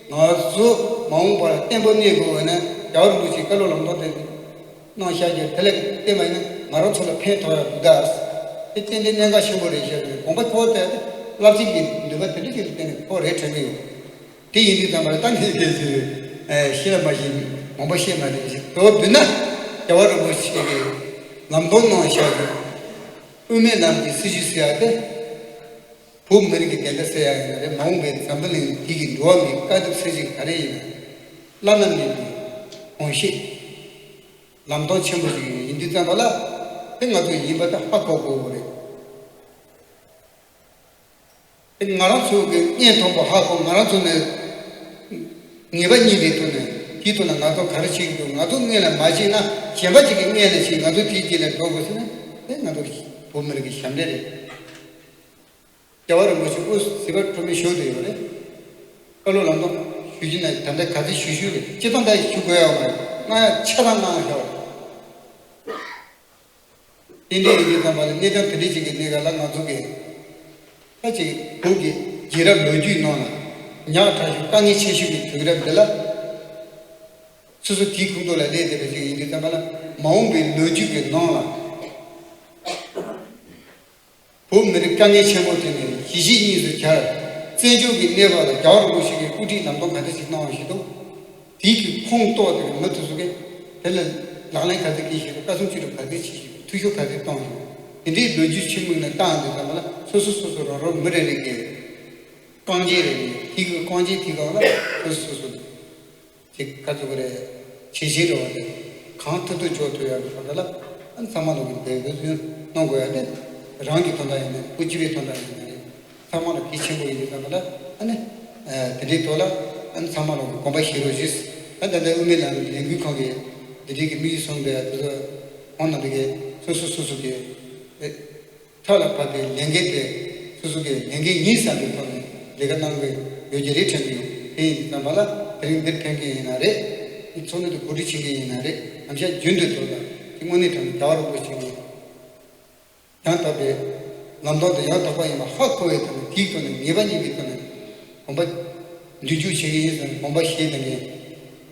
ང་ཚོ་མ་འོངས་པར་བརྟན་པོ་གནས་དགོས་པ་ན་རྒྱལ་བ་རིན་པོ་ཆེའི་བཀའ་སློབ་ལམ་སྟོན་དེ་གནང་བཞག་རྒྱུ་དེ་ལས་བརྟེན་པ་ཡིན་ན་ང་རང་ཚོ་ལ་ཕན་ཐོགས་ཡག་འདུག་ད། དེ་ཏན་ཏན་གནད་འགག་ཆེན་པོ་རེད་ཤག་རེད། དགོངས་པ་ཁོ་དེ་རླབས་ཆེན་གྱི་ནུས་པ་དེ་འདྲ་ཅིག་ལ་བརྟེན་ནས་ཁོ་རེད་དྲན་གྱི་ཡོད། དེ་ཡིན་དུས་ཙམ་པར་ད་ངས་སྐད་ཆ་ཤེས་ལ་མ་ཤེས་མང་པོ་བཤད་མ་རེད་ཞེས་དོ་བསྡུ་ན། རྒྱལ་བ་རིན་པོ་ཆེ་གིས་ལམ་སྟོན་གནང་བཞག་གི་དབུ་མའི་ལམ་གྱི་སྲིད་བྱུས་ཟེར་ཡག་དེ། བོད་མི་རིགས་ཀྱི་བདེན་མཐའ་གསལ་ཡག་ཡིན་ན་རེད། མ་འོངས་པའི་འཛམ་བུ་གླིང་འདི་གི་འགྲོ་བ་མིའི་དཀའ་སྡུག་སེལ་ཆེད་ག་རེ་ཡིན་ན། བླ་ན་མེད་པའི་དགོངས་བཞེད་ལམ་སྟོན་ཆེན་པོ་ཞིག་ཡིན་དུས་ཙམ་པ་ལ། དེ་ང་ཚོ་ཡིན་པ་དེ་ཧ་གོ་དགོས་པ་རེད། དེ་ང་རང་ཚོ་གི་སྙིང་ཐག་པ་ཧ་གོ། ང་རང་ཚོ་ནས་ངེས་པ་རྙེད་པའི་ཐོག་ནས་དེའི་ཐོག་ནས་ང་ཚོ་ག་རེ་བྱེད་ཀྱི་འདུག། ང་ཚོ་སྔོན་ལ་མ་བྱས་ན་གཞན་པ་ཅིག་གིས་སྔོན་ལ་བྱས། ང་ཚོ་དེའི་རྗེས་ལ་འགྲོ་དགོས་ཟེར་ན། དེ་ང་ཚོ་བོད་མི་རིགས་ཀྱི་ཞབས་འདྲེན་རེད། རྒྱལ་བ་རིན་པོ་ཆེ་དབུ་ཟུར་པ་འཕྲོ་མི་ཞུགས་བསྡད་ཡོད་རེད། བཀའ་སློབ་ལམ་སྟོན་ཞུ་རྒྱུ་ན་ད་ལྟ་ག་ཚོད་ཞུ་ཞུ་རེད། སྤྱིར་བཏང་ད་ཞུ་དགོས་ཡོད་མ་རེད། གནང་ཡ་ཆ་ཚང་གནང་ཡོད་རེད། དེ་འདྲའི་ཡིན་དུས་ཙམ་པ་ལ་གནས་སྟངས་དེ་འདྲའི་ཅིག་གི་གནས་སྐབས་ལ་ང་ཚོ་གི་ད་ཅིག་བོད་ཀྱི་རྒྱལ་རབས་ལོ་རྒྱུས་ནང་ལ་ཉག་ཕྲ་ཤོས་དཀའ་ངལ་ཆེ་ཤོས་ཀྱི་དུས་རབས་འདི་ལ། སོ་སོ་དེའི་ཁོངས་གཏོགས་ལ་སླེབས་བསྡད་པ་ཅིག་ཡིན་དུས་ཙམ་པ་ལ། མ་འོངས་པའི་ལོ་རྒྱུས་ཀྱི་ནང་ལ། བོད་མི་རིགས་དཀའ་ངལ་ཆེན་པོ་དེ་ནས་གཞིས་བྱེས་གཉིས་སུ་གྱར། བཙན་བྱོལ་གྱི་གནས་བབ་ལ་རྒྱལ་བ་རིན་པོ་ཆེ་གིས་སྐུ་ཁྲིད་ལམ་སྟོན་ག་འདྲ་ཞིག་གནང་བ་ཞིག་འདུག། དེའི་གི་ཁོངས་གཏོགས་དེ་གི་མི་དེ་ཚོ་གིས་དེ་ལ་ལག་ལེན་ག་ཚོད་བཀལ་བཞིན་འདུག། བཀའ་གསུང་ཆོས་གྲོགས་ག་ཚོད་བྱེད་བཞིན་འདུག། འཐུས་ཤོར་ག་ཚོད་གཏོང་བཞིན་འདུག། དེ་འདྲའི་ལོ་རྒྱུས་ཆེན་མོ་ནས་བཏང་དུས་ཙམ་པ་ལ། སོ་སོ་སོ་སོ་རང་རང་མི་རེ་རེ་གི་རྐང་རྗེས་རེ་རེ། དེ་གི་རྐང་རྗེས་དེ་སྒང་ལ་སོ་སོ་སོ་སོ། ཅིག་ག་ཚོད་རེད། བྱས་རྗེས་འགྲོ་བ་དེ་གང་ཐུབ་ཐུབ་ཕྱོགས་ཐུབ་ཡག་གི་ཐོག་ལ། ཨ་ནི་ཚང་མ་ལོག་གི་འབད་བརྩོན་གནང་དགོས་ཡ་དེ། རང་གི་དོན་དག་ཡིན་ན་རེད། བུ་གཅིག་པའི་དོན་དག་ཡིན་ན་རེད། ཚང་མ་ལ་གལ་ཆེན་པོ་ཡིན་དུས་ཙམ་པ་ལ། ཨ་ནི་དེ་འདྲའི་ཐོག་ལ་ཨ་ནི་ཚང་མ་ལོག་གི་དགོངས་པ་བཞེས་རོགས་ཞུས། ད་ད་ལྟ་དབུ་མའི་ལམ་ལས་འགུལ་ཁང་གི་འདི་འདྲའི་གི་དམིགས་ཡུལ་གསུངས་པའི་དེ་ཚོ་ཁོང་རྣམ་པ་གི་སོ་སོ་སོ་སོ་གི་ཨེ། ཐབས་ལ་བབས་པའི་ལས་འགན་དེ་སོ་སོ་གི་ལས་འགན་ཡིན་བསམ་པའི་ཐོག་ནས་ལས་ཀ་གནང་གི་ཡོད་ཀྱི་རེད་དྲན་གྱི་ཡོད། དེ་ཡིན་དུས་ཙམ་པ་ལ་དེ་རིང་འདིར་ཕེབས་མཁན་ཡིན་ན་རེད། འཚོ་སྣོད་དུ་གོ་སྒྲིག་བྱེད་མཁན་ཡིན་ན་རེད། ནམ་ཞག་རྒྱུན་དུ་དོ་དང་དེ་དངོས་གནས་དྲང་གནས་རྒྱལ་བ་རིན་པོ་ཆེ་གི་ཡང་དག་པའི་ལམ་སྟོན་དེ་ཡང་དག་པ་ཡིན་པ་ཧ་གོ་བའི་ཐོག་ནས། དེའི་ཐོག་ནས་ངེས་པ་རྙེད་པའི་ཐོག་ནས་དགོངས་པ་མདུན་སྐྱོད་བྱེད་ཀྱི་ཡིན་ཟེར་ནས་དགོངས་པ་བཞེས་བསྡད་མཁན།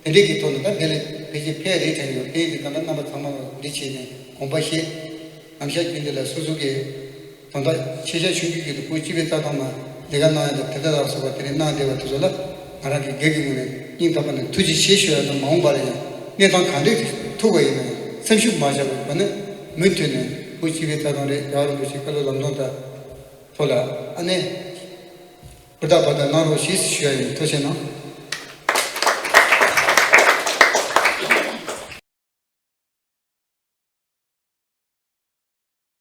དེ་འདྲས་ཀྱི་ཐོག་ནས་ད་འདི་ལ་ཕལ་ཆེར་ཕེབས་རེད་དྲན་ཡོད། དེ་ཡིན་དུས་ད་ལྟ་རྣམ་པ་ཚང་མ་ལ་འདི་བྱས་ནས་དགོངས་པ་བཞེས། ནམ་ཞག་རྒྱུན་འདི་ལ་སོ་སོ་གི་དོན་དག་ཆེ་ཆུང་ཆུང་ཆུང་གི་འདུག། བོད་སྤྱི་པའི་རྩ་དོན་ལ་ལས་ཀ་གནང་ཡ་དང་དེ་ལྟ་ལ་སོགས་པ་དེ་རིང་གནང་བསྡད་པ་དེ་ཚོ་ལ་ང་རང་གི་སྒེར་གྱི་ངོས་ནས་སྙིང་ཐག་པ་ནས་ཐུགས་རྗེ་ཆེ་ཞུ་ཡ་དང་། མ་འོངས་པ་ལ་ཡང་གནས་སྟངས་གང་འདྲས་ཐུག་པ་ཡིན་ན་ཡང་སེམས་ཤུགས་མ་ཆག་པའི་སྒོ་ནས་མུ་མཐུད་ནས་བོད་སྤྱི་པའི་རྩ་དོན་རེད། རྒྱལ་བ་རིན་པོ་ཆེའི་བཀའ་སློབ་ལམ་སྟོན་དང་ཐོག་ལ་ཨ་ནེ་ཧུར་ཐག་ཧུར་ཐག་གནང་རོགས་ཞེས་ཞུ་ཡ་ཡིན། ཐུགས་རྗེ་གནང་།